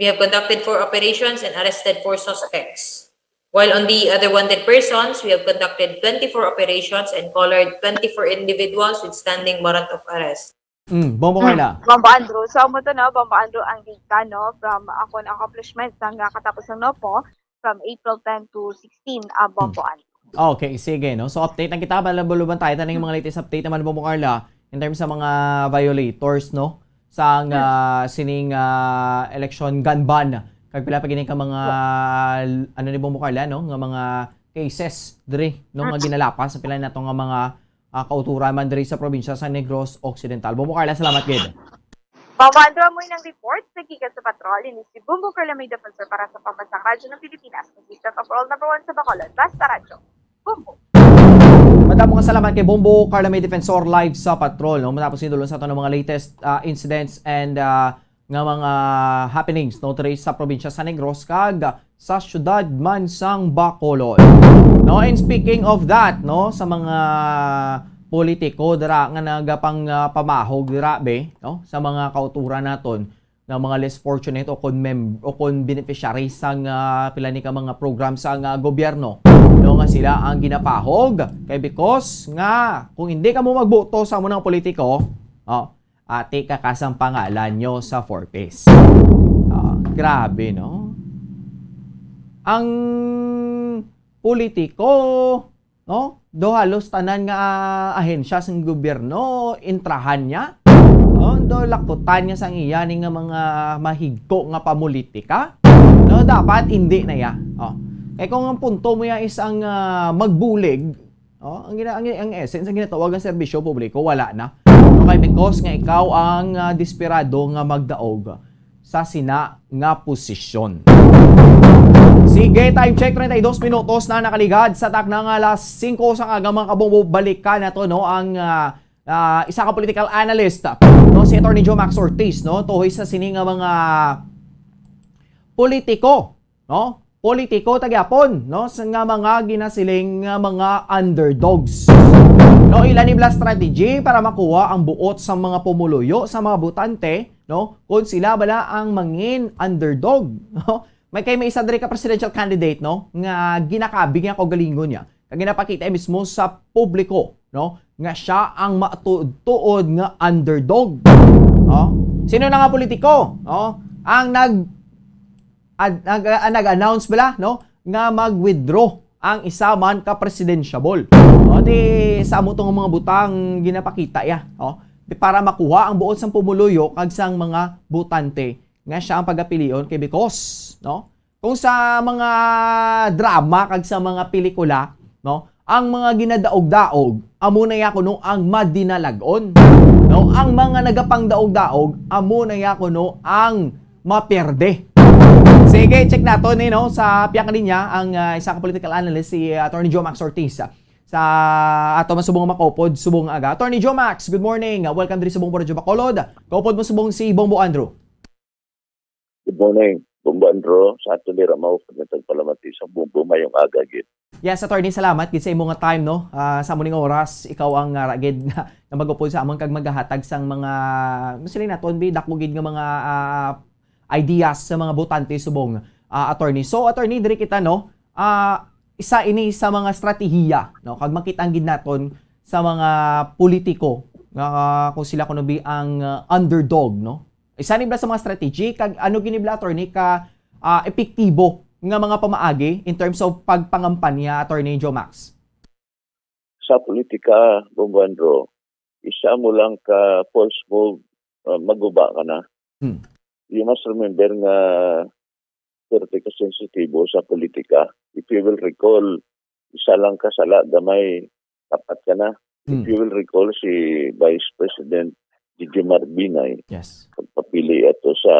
we have conducted four operations and arrested four suspects. While on the other wanted persons, we have conducted twenty-four operations and collared twenty-four individuals with standing warrant of arrest. Mm, Bombo Carla. Bombo Andrew. So, amo to, no? Bombo Andrew ang data, no? From akon accomplishment sa nga katapos ng NOPO, from April ten to sixteen, ah, Bombo Andrew. Okay, sige, no? So, update lang kita, balubantay ta ning mga latest update naman, Bombo Carla, in terms sa mga violators, no? Sa nga sining, ah, election gun ban. Kag pila pa gini ka mga, ano ni Bombo Carla, no? Nga mga cases diri, no? Nga ginalapas sa pila nato nga mga, ah, kauturan man diri sa probinsya sa Negros Occidental. Bombo Carla, salamat gid. Bombo Andrew, amo ning report sa gikan sa patrol. Ini si Bombo Carla May Defensor para sa Pambansang Radyo ng Pilipinas, consistent of all number one sa Bacolod. Basta Radyo. Bombo. Madamo nga salamat kay Bombo Carla May Defensor live sa patrol, no? Matapos ni dulon sa aton ang mga latest, ah, incidents and, ah, nga mga happenings, no, diri sa probinsya sa Negros kag sa siyudad man sang Bacolod. No, and speaking of that, no, sa mga politiko dira nga nagapang, ah, pamahog dira, be, no, sa mga kauturan naton nga mga less fortunate o kon mem-, o kon beneficiaries sang, ah, pila ni ka mga program sang, ah, gobyerno, no, nga sila ang ginapahog. Kay because nga kung hindi kamo magboto sa amo nga politiko, oh, ati ka kasang pangalan nyo sa Four Ps. Ah, grabe, no? Ang politiko, no? Do halos tanan nga, ah, ahensya sang gobyerno, intrahan niya. No? Do lakutan niya sang iya ni nga mga mahigko nga pamulitika. No? Dapat hindi na ya. Oh. Kay kung ang punto mo ya is ang, ah, magbulig, oh, ang gina-, ang, ang essence, ang ginatawag ang serbisyo publiko, wala na. Okay, because nga ikaw ang, ah, desperado nga magdaog sa sina nga posisyon. Sige, time check, treinta y dos minutos na nakaligad sa takna nga alas singko sa aga, mga kabombo. Balikan nato, no, ang, ah, ah, isa ka political analyst, no, si Attorney Joe Max Ortiz, no, tuhoy sa sini nga mga politiko, no? Politiko ta gyapon, no, sa nga mga ginasiling nga mga underdogs. No, ila ni bala strategy para makuha ang buot sa mga pumuluyo, sa mga botante, no? Kung sila bala ang mangin underdog, no? May kay may isa diri ka presidential candidate, no, nga ginakabig niya kaugalingon niya. Kag ginapakita mismo sa publiko, no, nga siya ang matuod-tuod nga underdog. No? Sino na nga politiko, no, ang nag-, ad-, nag-, ah, nag-announce bala, no, nga mag-withdraw ang isa man ka presidentiable? No, di sa amo tong mga butang ginapakita ya, no, di para makuha ang buot sang pumuluyo kag sang mga botante nga siya ang pagapilion kay because, no, kung sa mga drama kag sa mga pelikula, no, ang mga ginadaog-daog, amo na ya kuno ang madinalag-on. No, ang mga nagapangdaog-daog, amo na ya kuno ang maperde. Sige, check nato ni, no, sa pihak nga linya ang, ah, isa ka political analyst, si, ah, Attorney Joe Max Ortiz, ah, sa ato man subong nga makaupod subong nga aga. Attorney Joe Max, good morning. Ah, welcome diri sa Bungbo Radyo Bacolod. Kaupod mo subong si Bungbo Andrew. Good morning, Bungbo Andrew, sa aton ni Ramaw, kag nagpalamati sa Bungbo, mayong aga gid. Yes, Attorney, salamat gid sa imo nga time, no? Ah, sa amo ning oras, ikaw ang, ah, ra gid nga mag-upod sa amon kag magahatag sang mga, masiling naton, bi, dako gid nga mga, ah, ideas sa mga botante subong, ah, Attorney. So, Attorney, diri kita, no? Ah, isa ini sa mga estratehiya, no? Kag makita gid naton sa mga politiko nga, ah, kung sila kuno bi ang, ah, underdog, no? Isa ni bala sa mga strategy, kag ano gid ni bala, Attorney, ka, ah, epektibo nga mga pamaagi in terms of pagpangampanya, Attorney Joe Max? Sa politika, Bungbo Andrew, isa mo lang ka false move, ah, maguba ka na. Hmm. You must remember nga perti ka sensitibo sa politika. If you will recall, isa lang ka sala, gamay, tapat ka na. If Hmm. you will recall, si Vice President Jijomar Binay, Yes. pagpapili ato sa,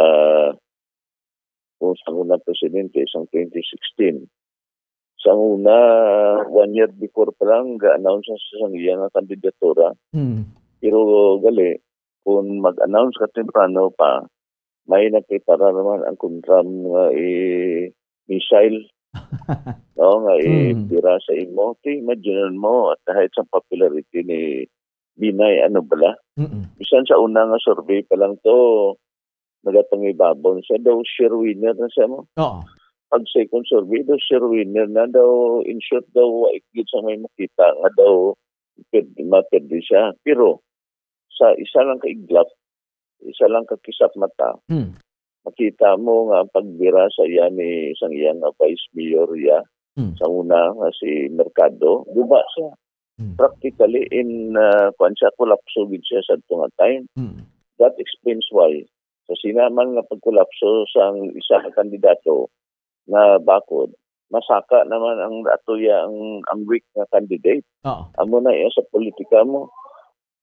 kung sa unang presidente, sang twenty sixteen. Sa una, one year before pa lang, ga-announce na siya sang iya nga kandidatura. Hmm. Pero gali, kung mag-announce ka temprano pa, may nagprepara naman ang kontra mo nga, eh, missile. No, nga, eh, Hmm. bira sa imo. Ti, imagine mo, at the height sa popularity ni Binay, ano bala? Mm-mm. Bisan sa una nga survey pa lang to, nagapangibabaw na siya. Daw sure winner na siya mo. Oo. Pag second survey, daw sure winner na. Daw, in short, daw, wa gid sa may makita nga daw pwede, mapwede siya. Pero, sa isa lang ka iglap, isa lang ka kisap mata, Hmm. makita mo nga ang pagbira sa iya ni sang iya nga vice mayor iya, Hmm. sa una nga si Mercado, guba siya. Hmm. Practically, in, ah, kuwan siya, kolapso gid siya sa ato nga time. Hmm. That explains why sa sina man nga pagkolapso sang isa ka kandidato nga bakod, masaka naman ang ato ya ang, ang weak nga candidate. Oo. Amo na iya sa politika mo.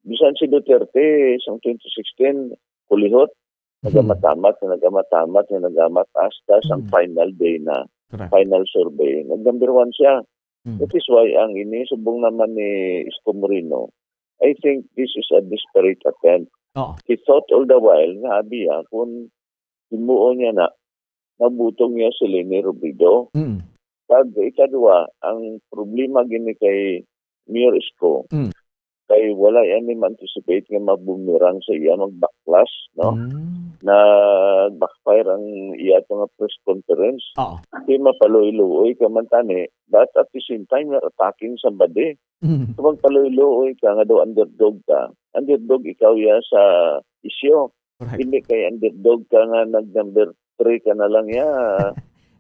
Bisan si Duterte sang twenty sixteen, kulihot, Hmm. nagamatamat, nagamatamat, nagamataas, tas ang Hmm. final day na, Correct. final survey, nag number one siya. Hmm. That is why ang ini, subong naman ni Isko Moreno, I think this is a desperate attempt. Oo. He thought all the while nga abi, ah, kung himuon niya na, mabutong niya si Leni Robredo. Mm. Kag ikadua, ang problema gini kay Mayor Isko, Mm. kay wala yan ni ma-anticipate nga mabumerang sa iya, magbaklas, no? Mm. Nag-backfire ang iya to nga press conference. Oo. Di mapaluoy-luoy ka man tani, but at the same time, you're attacking somebody. Mm. Kung magpaluoy-luoy ka nga daw underdog ka, underdog ikaw ya sa isyu. Correct. Hindi kay underdog ka nga nag number three ka na lang ya.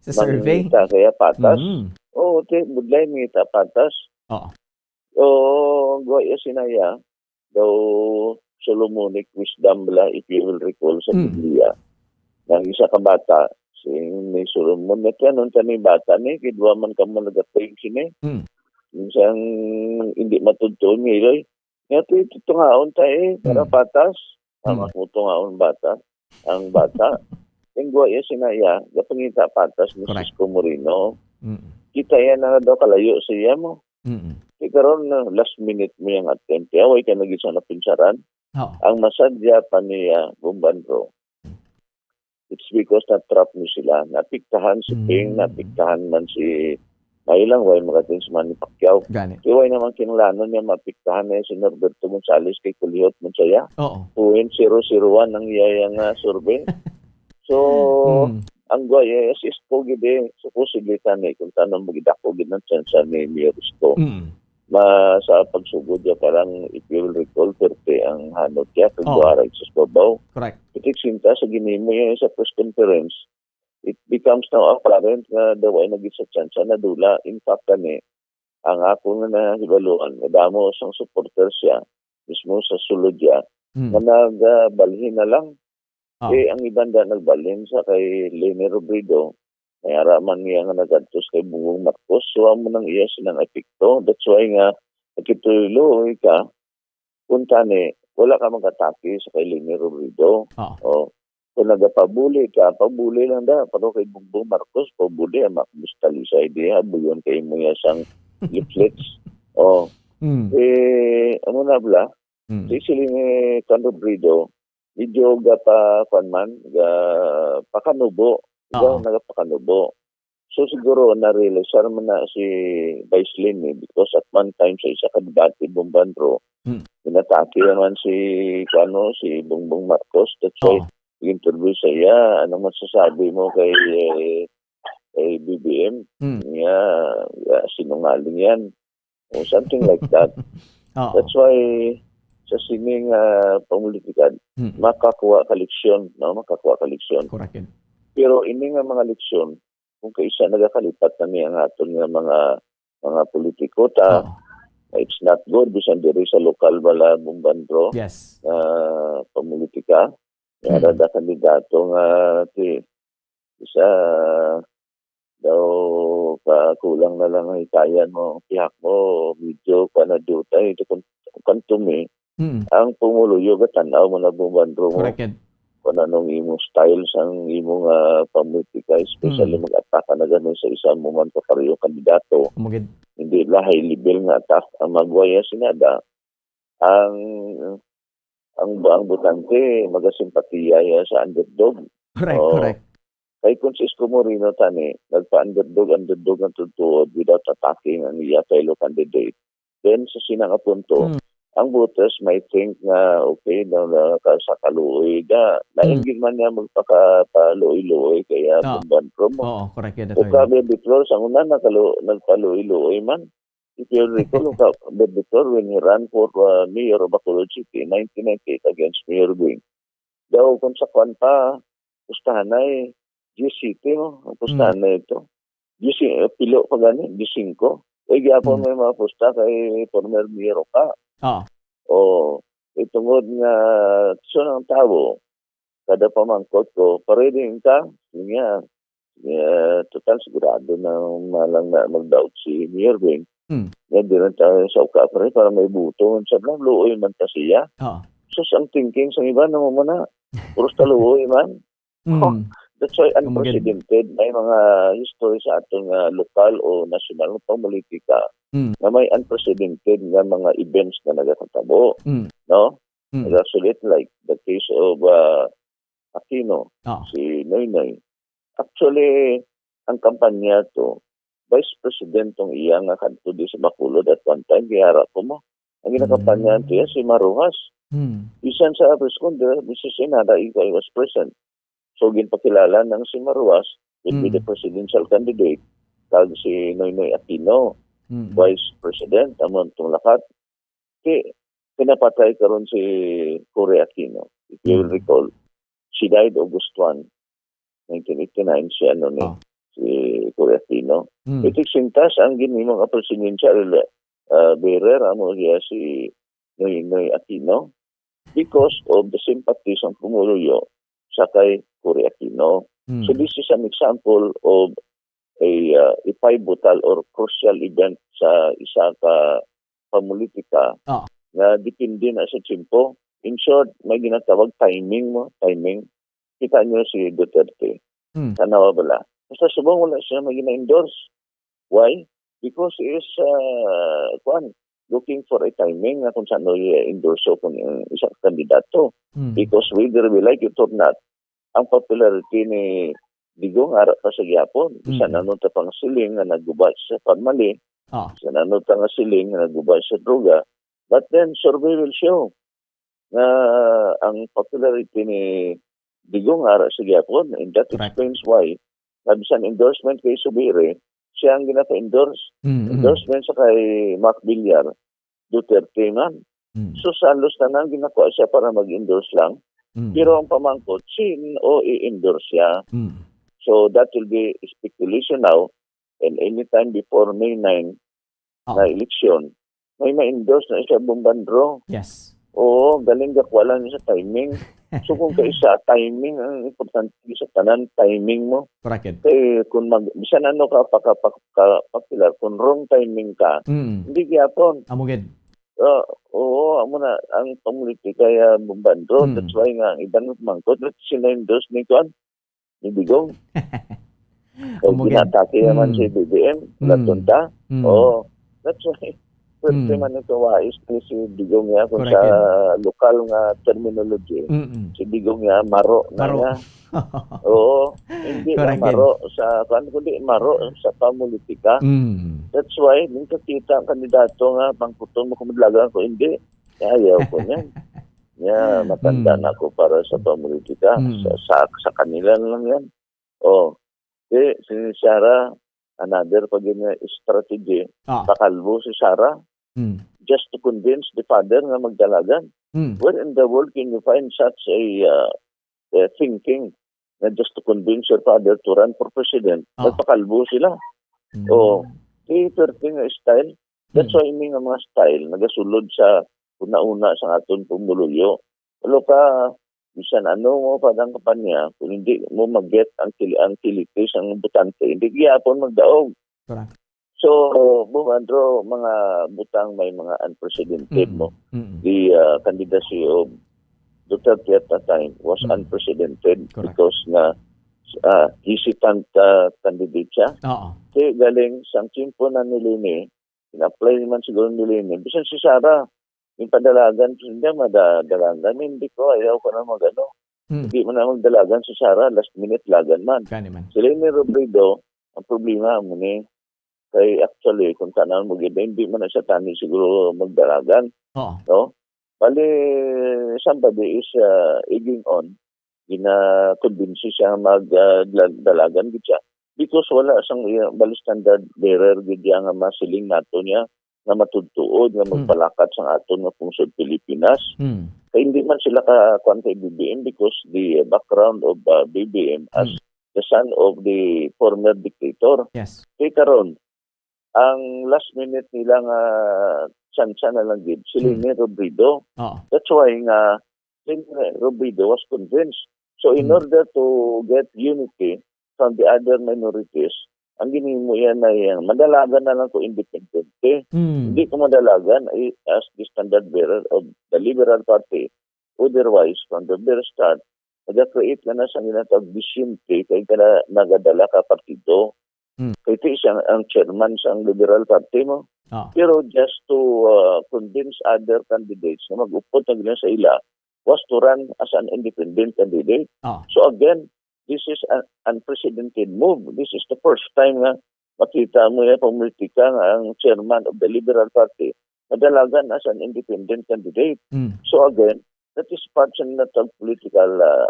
Sa survey? Mangita kaya patas. Mm. Oo, te, budlay mangita patas. Oo. O, ang guwa ya sinaya, daw Solomonic wisdom bala, if you will recall sa Mm. Biblia. Nga ang isa ka bata, Sing ni Solomon, "Natianon ta ni bata ni, kay duha man kamo nagatrain sini." Mm. Minsan, hindi matudtuon ni Iloy. Nga, ti-, titungaon ta eh, para Mm. patas. Tama Mm. ko tungaon bata. Ang bata. Ang guwa iya sinaya, gapangita patas ni Correct. Cisco Moreno. Mm. Kita iya na daw kalayo sa iya mo. Mm. Di karon na last minute mo yung attempt. Kaya way ka nag-isa na pinsaran. Oo. Ang masadya pa niya, Bumban Bro, it's because na-trap ni sila. Naapektahan si Ping, Mm. naapektahan man si Mailang, way makating si Manny Pacquiao. Gani. Kaya way naman kinalanon niya maapektahan niya si Norberto Gonzales kay kulihot man siya. Oo. Point zero zero one ang iya nga survey. So, Mm. ang guay, eh, si Isko gid, eh, supposedly tani, kung tanong mo gid ako, gid ang tsansa ni Mayor Isko. Mm. Ma-, sa pagsugod niya, parang, if you will recall, perte ang hanot niya, kag Oo. buharay sa babaw. Correct. Itik sinta sa ginimo niya sa press conference, it becomes now apparent nga daw ay naging sa tsansa na dula. In fact, kani, ang ako nga nahibaluan, madamo sang supporters siya, mismo sa sulod niya, Mm. nga nagabalhin na lang. Ah. Eh, ang iban da nagbalhin sa kay Leni Robredo, may ara man niya nga nagadtos kay Bongbong Marcos, so amo nang iya silang epekto. That's why nga, nakituloy ka, kung tani, wala ka mag-atake sa kay Leni Robredo. Ah. O, kung nagapabuli ka, pabuli lang da. Pero kay Bongbong Marcos, pabuli, ang makabustalisay diha, buyon kay mo niya sang leaflets. O, Mm. eh, amo na bala. Mm. Si, si Leni Robredo, medyo gapa-, kwan man, ga-, pakanubo. Ga-, Oo. nagapakanubo. So, siguro, na-realize man na si Vice Leni, eh, because at one time sa isa ka debate, Bumban Bro, Mm. inatake naman si, ano, si Bongbong Marcos. That's why, Oo. nag-interview sa iya, "Anong masasabi mo kay, eh, kay B B M?" Mm. Niya, "Ah, sinungaling yan." O something like that. Oo. That's why sa sining, ah, pamulitika, Mm. makakuha ka leksyon, no? Makakuha ka leksyon. Correct yun. Pero ini nga mga leksyon, kung kaisa nagakalipat na niya ang aton nga mga, mga politiko, ta, Oo. it's not good, bisan diri sa lokal bala, Bumban Bro, Yes. ah, pamulitika. May Mm. ara da kandidato nga ti-, isa daw ka kulang na lang ang hikayan mo, ang pihak mo, medyo pa na dutay. Ito kung, kung to me, Mm. ang pumuluyo, gatan-aw mo na, Bumban Bro, mo Correct yan. kung anong imong style sang imong, ah, pamulitika, especially Mm. mag-ataka na ganun sa isa mo man ka pareho kandidato. Amo gid. Hindi bala high level nga attack ang magwaya sinada. Ang, ang, ang botante magasimpatiya ya sa underdog. Correct, Oo. correct. Kay kung si Isko Moreno tani, nagpa-underdog, underdog ang tutuod without attacking ang iya fellow candidate. Then, sa sina nga punto, Hmm. ang voters might think nga, okay, na, na, ka-, sa kaluoy da. Lain Hmm. gid man niya magpaka-, paluoy-luoy kaya Oo. Bumban Bro mo. Oo, correct yan, O Attorney. ka, Baby Flor, sa una na kalu-, nagpaluoy-luoy man. If you recall, ka, Baby Flor, when he ran for, uh, mayor of Bacolod City in nineteen ninety-eight against Mayor Guing. Daw kung sa kwan pa, pustahan na eh, diyes siyete mo, ang pustahan Hmm. na ito. Diyes, eh, pilo pa gani, diyes singko. Eh, gyapon Hmm. may mga pusta kay former Mayor Oka. Ah. O, eh, tungod nga, so ng tao, kada pamangkot ko, "Pare, diin ka?" Niya, eh, total, sigurado na malang na mag-doubt si Mayor Wing. Hmm. Nga, di lang tayo sa uka, pare, para may buto. Sa lang, luoy man ta siya. Oo. Sus, ang thinking sa iba, naman mo na. Puros ta luoy man. Hmm. That's why Kumbaga, unprecedented. May mga history sa aton nga lokal o nasyonal nga pamolitika Hmm. na may unprecedented nga mga events na nagakatabo. Hmm. No? Hmm. Nagasulit, like the case of, uh, Aquino, Oo. si Noynoy. Actually, ang kampanya to, Vice President tong iya nga kadto di sa Bacolod at one time, gihara ko mo. Ang ginakampanya Hmm. to iya, si Maruhas. Hmm. Bisan sa press con, di ba, bisan si Nada, ikaw, I was present. So, ginpakilala nang si Maruhas would be Hmm. the presidential candidate, kag si Noynoy Aquino, Hmm. Vice President, amon tong lakat. Ki-, pinapatay karon si Cory Aquino. If you will Mm. recall, she died August one, nineteen eighty-nine, si ano ni, Oh. si Cory Aquino. Mm. Itik sintas ang ginhimo nga presidential, uh, bearer, amo siya si Noynoy Aquino because of the sympathy sang pumuluyo sa kay Cory Aquino. So, this is an example of a, uh, a pivotal or crucial event sa isa ka pamulitika Ah. nga depende na sa tiyempo. In short, may ginatawag timing mo, timing. Kita niyo si Duterte. Hmm. Tanawa bala. Basta subong wala siya may gina-endorse. Why? Because he is, uh, kuwan, looking for a timing nga kung saan i-endorse kung, uh, isa ka kandidato. Hmm. Because whether we like it or not, ang popularity ni Digong ara pa sa gihapon. Bisan Mm. ano ta pang siling nga naguba sa family, Ah. bisan ano ta nga siling nga naguba sa droga, but then survey will show nga ang popularity ni Digong ara sa gihapon, and that Correct. explains why na bisan endorsement kay Zubiri, siya ang ginaka-endorse. Mm, mm. Endorsement sa kay Mark Villar, Duterte man. Mm. So, sa halos tanan ginakuha siya para mag-endorse lang. Mm. Pero ang pamangkot, sino i-endorse siya? Mm. So, that will be speculation now. And anytime before May nine Oh. na eleksyon, may ma-endorse na siya, Bombandro. Yes. Oo, galing gakuha lang sa timing. So, kung kaisa, timing ang importante sa tanan, timing mo. Correct. Kay kung mag, bisan ano ka, paka, paka, paka, kung wrong timing ka, Mm. hindi gyapon. Amo gid. Ah, oo, amo na ang pamulitika ya Bombandro. Mm. That's why nga ang iban nga pamangkot, let's say, na-endorse ni kuan, ni Digong. Kay Amo gid. ginatake naman Mm. si B B M, Mm. laton ta. Mm. Oo. That's why, pwerte Mm. man ito wais ni si Digong niya kung Correct sa yun. Lokal nga terminology. Mm-mm. Si Digong niya, maro na Maro. niya. Oo. Hindi lang Correct yun. Maro sa, kuan, kundi maro sa pamulitika. Mm. That's why, din kakita ang kandidato nga, pangkuton mo kung madalagan ko, hindi. Kaya ayaw ko niyan. Yeah, matanda Mm. na ako para sa pamulitika. Mm. Sa, sa, sa kanila na lang yan. Oh, di, si Sara, another pa gid nga strategy. Ah. Pakalbo si Sara Mm. just to convince the father nga magdalagan. Mm. Where in the world can you find such a, uh, uh, thinking na just to convince your father to run for president? Ah. Nagpakalbo sila. Mm. Oh, di pwerte nga style. That's Mm. why ini nga mga style nagasulod sa una-una sa aton pumuluyo. Walo ka, bisan ano mo pa ang kampanya, kung hindi mo mag-get ang kili-, ang kiliti sang botante, hindi gyapon magdaog. Correct. So, Bombandro, mga butang may mga unprecedented Mm. mo. Mm. The, uh, candidacy of Duterte at that time was Mm. unprecedented Correct. because nga, uh, hesitant, uh, candidate siya. Oo. Kaya galing sang tiyempo na ni Leni, in-apply naman siguro ni Leni. Bisan si Sara, yung padalagan, hindi madalagan, hindi ko, ayaw ko na mag-ano. Mm. Hindi mo na magdalagan si Sara, last minute lagan man. Kani man. Si Leni Robredo, ang problema mo ni, kay actually, kung tanan mo gid, hindi man na siya tani siguro magdalagan, Oo. no? Bali, somebody is, uh, egging on, gina-convince siya mag, uh, dala-, dalagan gid siya. Because wala sang iya, bali standard bearer gid iya nga masiling nato niya nga matutuod nga Hmm. magpalakat sang aton nga pungsod Pilipinas. Hmm. Kay hindi man sila ka kuan kay B B M because the background of, uh, B B M as Hmm. the son of the former dictator. Yes. Kay karon, ang last minute nila nga tsansa na lang gid, si Hmm. Leni Robredo. Oo. That's why nga Leni Robredo was convinced. So in Hmm. order to get unity from the other minorities, ang ginhimo yan na yan, madalagan na lang ko independente. Hmm. Hindi ko madalagan, eh, as the standard bearer of the Liberal Party. Otherwise, from the very start, nag-create na na sa ginatawag disunity kay kana nagadala ka partido. Hmm. Kay ti siya ang chairman sa ang Liberal Party mo. Oo. Pero just to, uh, convince other candidates na mag-upod na gila sa ila was to run as an independent candidate. Oo. So again, this is an unprecedented move. This is the first time nga makita mo yung pamilitika nga ang chairman of the Liberal Party madalagan as an independent candidate. Mm. So again, that is part sa natawag political, uh,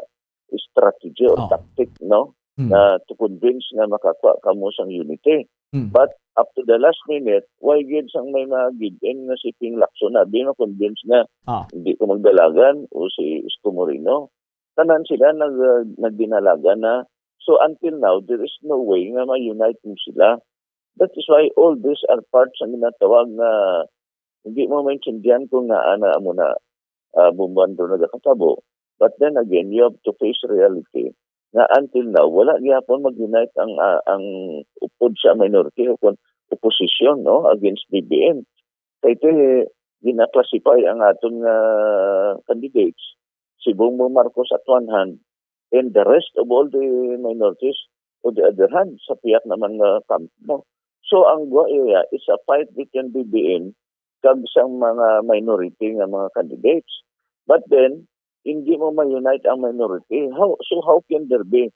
strategy or Oh. tactic, no? Mm. Na to convince nga makakuha kamo sang unity. Mm. But up to the last minute, why gid sang may mga give-in nga si Ping Lacson na di ma-convince nga Ah. hindi ko magdalagan o si Isko Moreno? Tanan sila nag-, nagdinalagan na. So until now, there is no way nga ma-unite mo sila. That is why all these are parts ang ginatawag nga hindi mo maintindihan kung ngaa na amo na, ah, Bombandro nagakatabo. But then again, you have to face reality. nga until now wala gyapon mag-unite ang, ah, ang upod sa minority o kon oposisyon, no, against B B M. Kay ti gina-classify ang aton nga candidates, si Bongbong Marcos at one hand, and the rest of all the minorities on the other hand, sa pihak naman nga kampo. So, ang gwa iya is a fight between B B M kag sang mga minority nga mga candidates. But then, hindi mo ma-unite ang minority. How, so how can there be,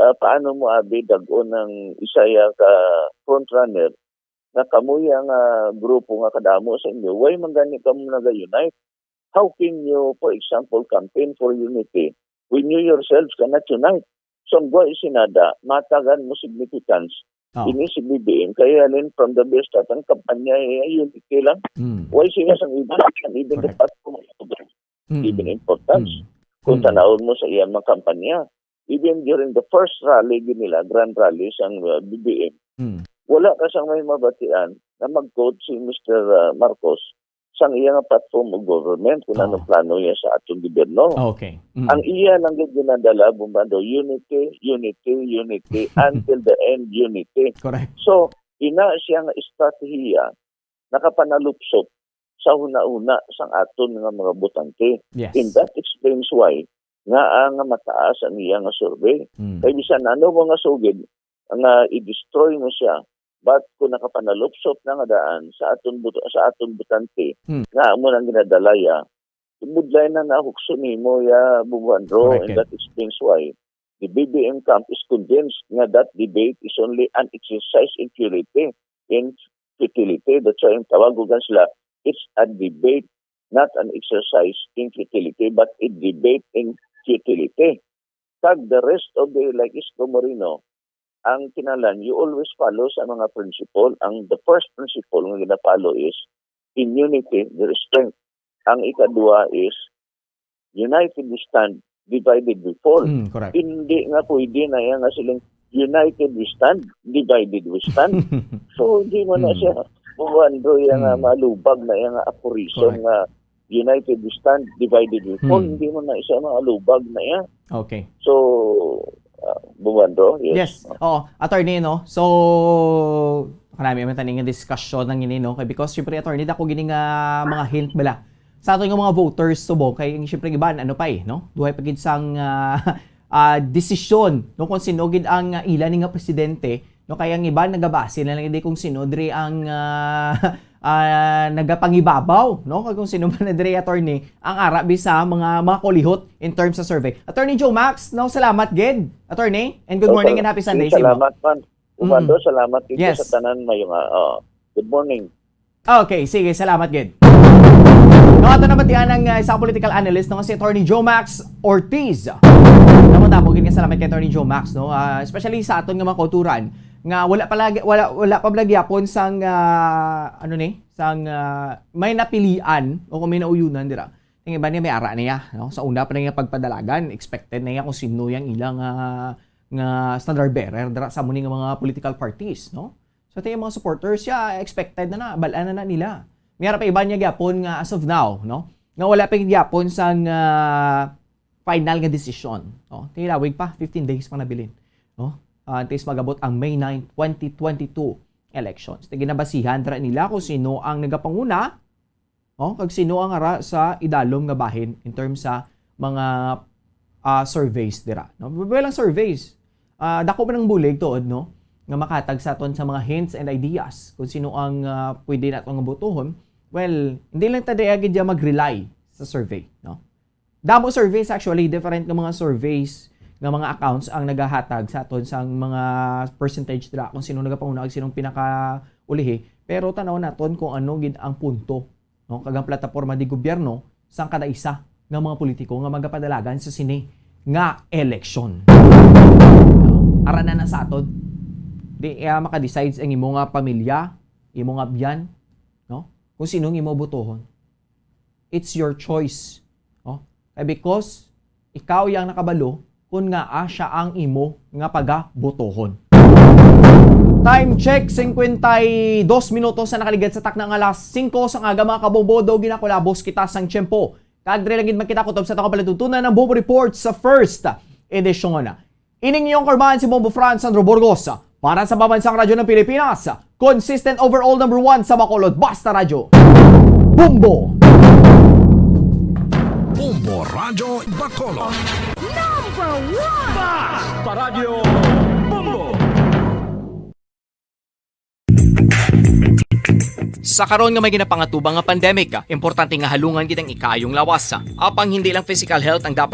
ah, paano mo abi dag-on ang isa ya ka frontrunner nga kamo ya nga grupo nga kadamo sa inyo, why man gani kamo naga-unite? How can you, for example, campaign for unity when you yourselves cannot unite? So, ang gwa isinada, matagan mo significance. Oh. Ini si B B M, kaya halin from the very start, ang kampanya niya, unity lang. Mm. Why siya sang iba, and even the Correct. platform, Mm. even importance. Mm. Kung Mm. tanawon mo sa iyang mga kampanya, even during the first rally gid nila, grand rally sang, uh, B B M, Mm. wala ka sang may mabatian na mag-quote si Mister, uh, Marcos sang iya nga platform of government kung Oo. ano plano niya sa atong gobyerno. Okay. Mm. Ang iya lang gid ginadala, Bomando, unity, unity, unity, until the end, unity. Correct. So, ina siya nga estratehiya nakapanalupsop sa hunahuna sang aton nga mga botante. Yes. And that explains why nga, ah, nga mataas ang iya nga survey. Mm. Kay bisan ano mo nga sugid nga i-destroy mo siya, but kung nakapanalupsop na nga daan sa aton bot-, sa aton botante, Hmm. nga amo nang ginadalaya, budlay na nahukso nimo ya, Bumbuan Ro, Correct, and Ed. that explains why the B B M camp is convinced nga that debate is only an exercise in futility, in futility. That's why ang tawag ko sila, it's a debate, not an exercise in futility, but a debate in futility. Kag the rest of the, like Isko Moreno, ang kinahanglan, you always follow sa mga principle. Ang, the first principle nga gina-follow is, "In unity, there is strength." Ang ikadua is, "United we stand, divided we fall." Mm, correct. Hindi nga pwede na yan nga siling, "United we stand, divided we stand." So, hindi mo na Mm. siya, Bumbuan Ro, yan nga Mm. malubag na yan nga aphorism Correct. nga, "United we stand, divided we fall." Hmm. Hindi mo na siya malubag na yan. Okay. So, ah, Bumbuan Ro, yes. Yes. Oo, attorney, no? So, kanami man tani nga discussion nang ini, no? Kay because, syempre, attorney, dako gini nga mga hint bala sa aton nga mga voters subong. Kay, syempre, iban, ano pa eh, no? Duhay pa gid sang, ah, ah, desisyon, no? Kung sino gid ang, ah, ila ni nga presidente, no? Kay ang iban nagabase na lang gid kung sino diri ang, ah, ah, nagapangibabaw, no? Kag kung sino man na diri, attorney, ang ara bisa mga, mga kulihot in terms sa survey. Attorney Joe Max, no, salamat gid, attorney, and good Oh, morning sal-, and happy Sunday sa imo. salamat man. Mm. Umando, salamat gid Yes. sa tanan, mayong, ah, oh, good morning. Okay, sige, salamat gid. No, ato naman tiyan ang, ah, isang political analyst, no, si Attorney Joe Max Ortiz. Tama, tama gid nga salamat kay Attorney Joe Max, no, ah, especially sa aton nga mga kauturan nga wala pa lagi, wala, wala pa lagi yapon sang, ah, ano ni, sang, ah, may napilian o kung may nauyunan dira. Ang iba niya may ara niya, no? Sa una pa niya pagpadalagan, expected na niya kung sino yang ilang, ah, nga standard bearer dira sa muni nga mga political parties, no? So, ito yung mga supporters siya, expected na na, balaan na na nila. May ara pa iba niya gyapon nga as of now, no? Nga wala pa gyapon sang, ah, final nga desisyon, no? Tilawig pa, fifteen days pa nabilin, no? Ah, antes magabot ang May nine, twenty twenty-two elections. Ito ginabasihan dira nila kung sino ang nagapanguna, no? Kag sino ang ara sa idalom nga bahin in terms sa mga, ah, surveys dira, no? Well, ang surveys, ah, dako man ang bulig tuod, no? Nga makatag sa aton sa mga hints and ideas kung sino ang, ah, pwede nato nga botohon. Well, hindi lang ta daya gid dyan mag-rely sa survey, no? Damo surveys actually, different nga mga surveys nga mga accounts ang nagahatag sa aton sang mga percentage dira kung sino nagapanguna kag sinong pinakaulihi. Pero tanaw naton kung ano gid ang punto, no, kag ang plataporma di gobyerno sang kada isa nga mga politiko nga magapadalagan sa sini nga eleksyon. Ara na na sa aton. Di, ah, makadecide ang imo nga pamilya, imo nga biyan, no? Kung sino ang imo botohon. It's your choice. Oh, kay because ikaw yang nakabalo kung ngaa siya ang imo nga pagabotohon. Time check, cincuenta y dos minutos sa nakaligad sa takna nga alas singko sa aga, mga kabombo, daw ginakulabos kita sang tiyempo. Kag diri lang gid makita kutob sa atong palatuntunan ang Bombo Report sa first edition. Ining inyong karbahan si Bombo Franz Sandro Burgos para sa Pambansang Radyo ng Pilipinas, consistent overall number one sa Bacolod, Basta Radyo. Bombo! Bombo Radyo Bacolod. Number one! Basta Radyo Bombo! Sa karon nga may ginapangatubang nga pandemic, importante nga halungan gid ang ikaayong lawas. Apang hindi lang physical health ang dapat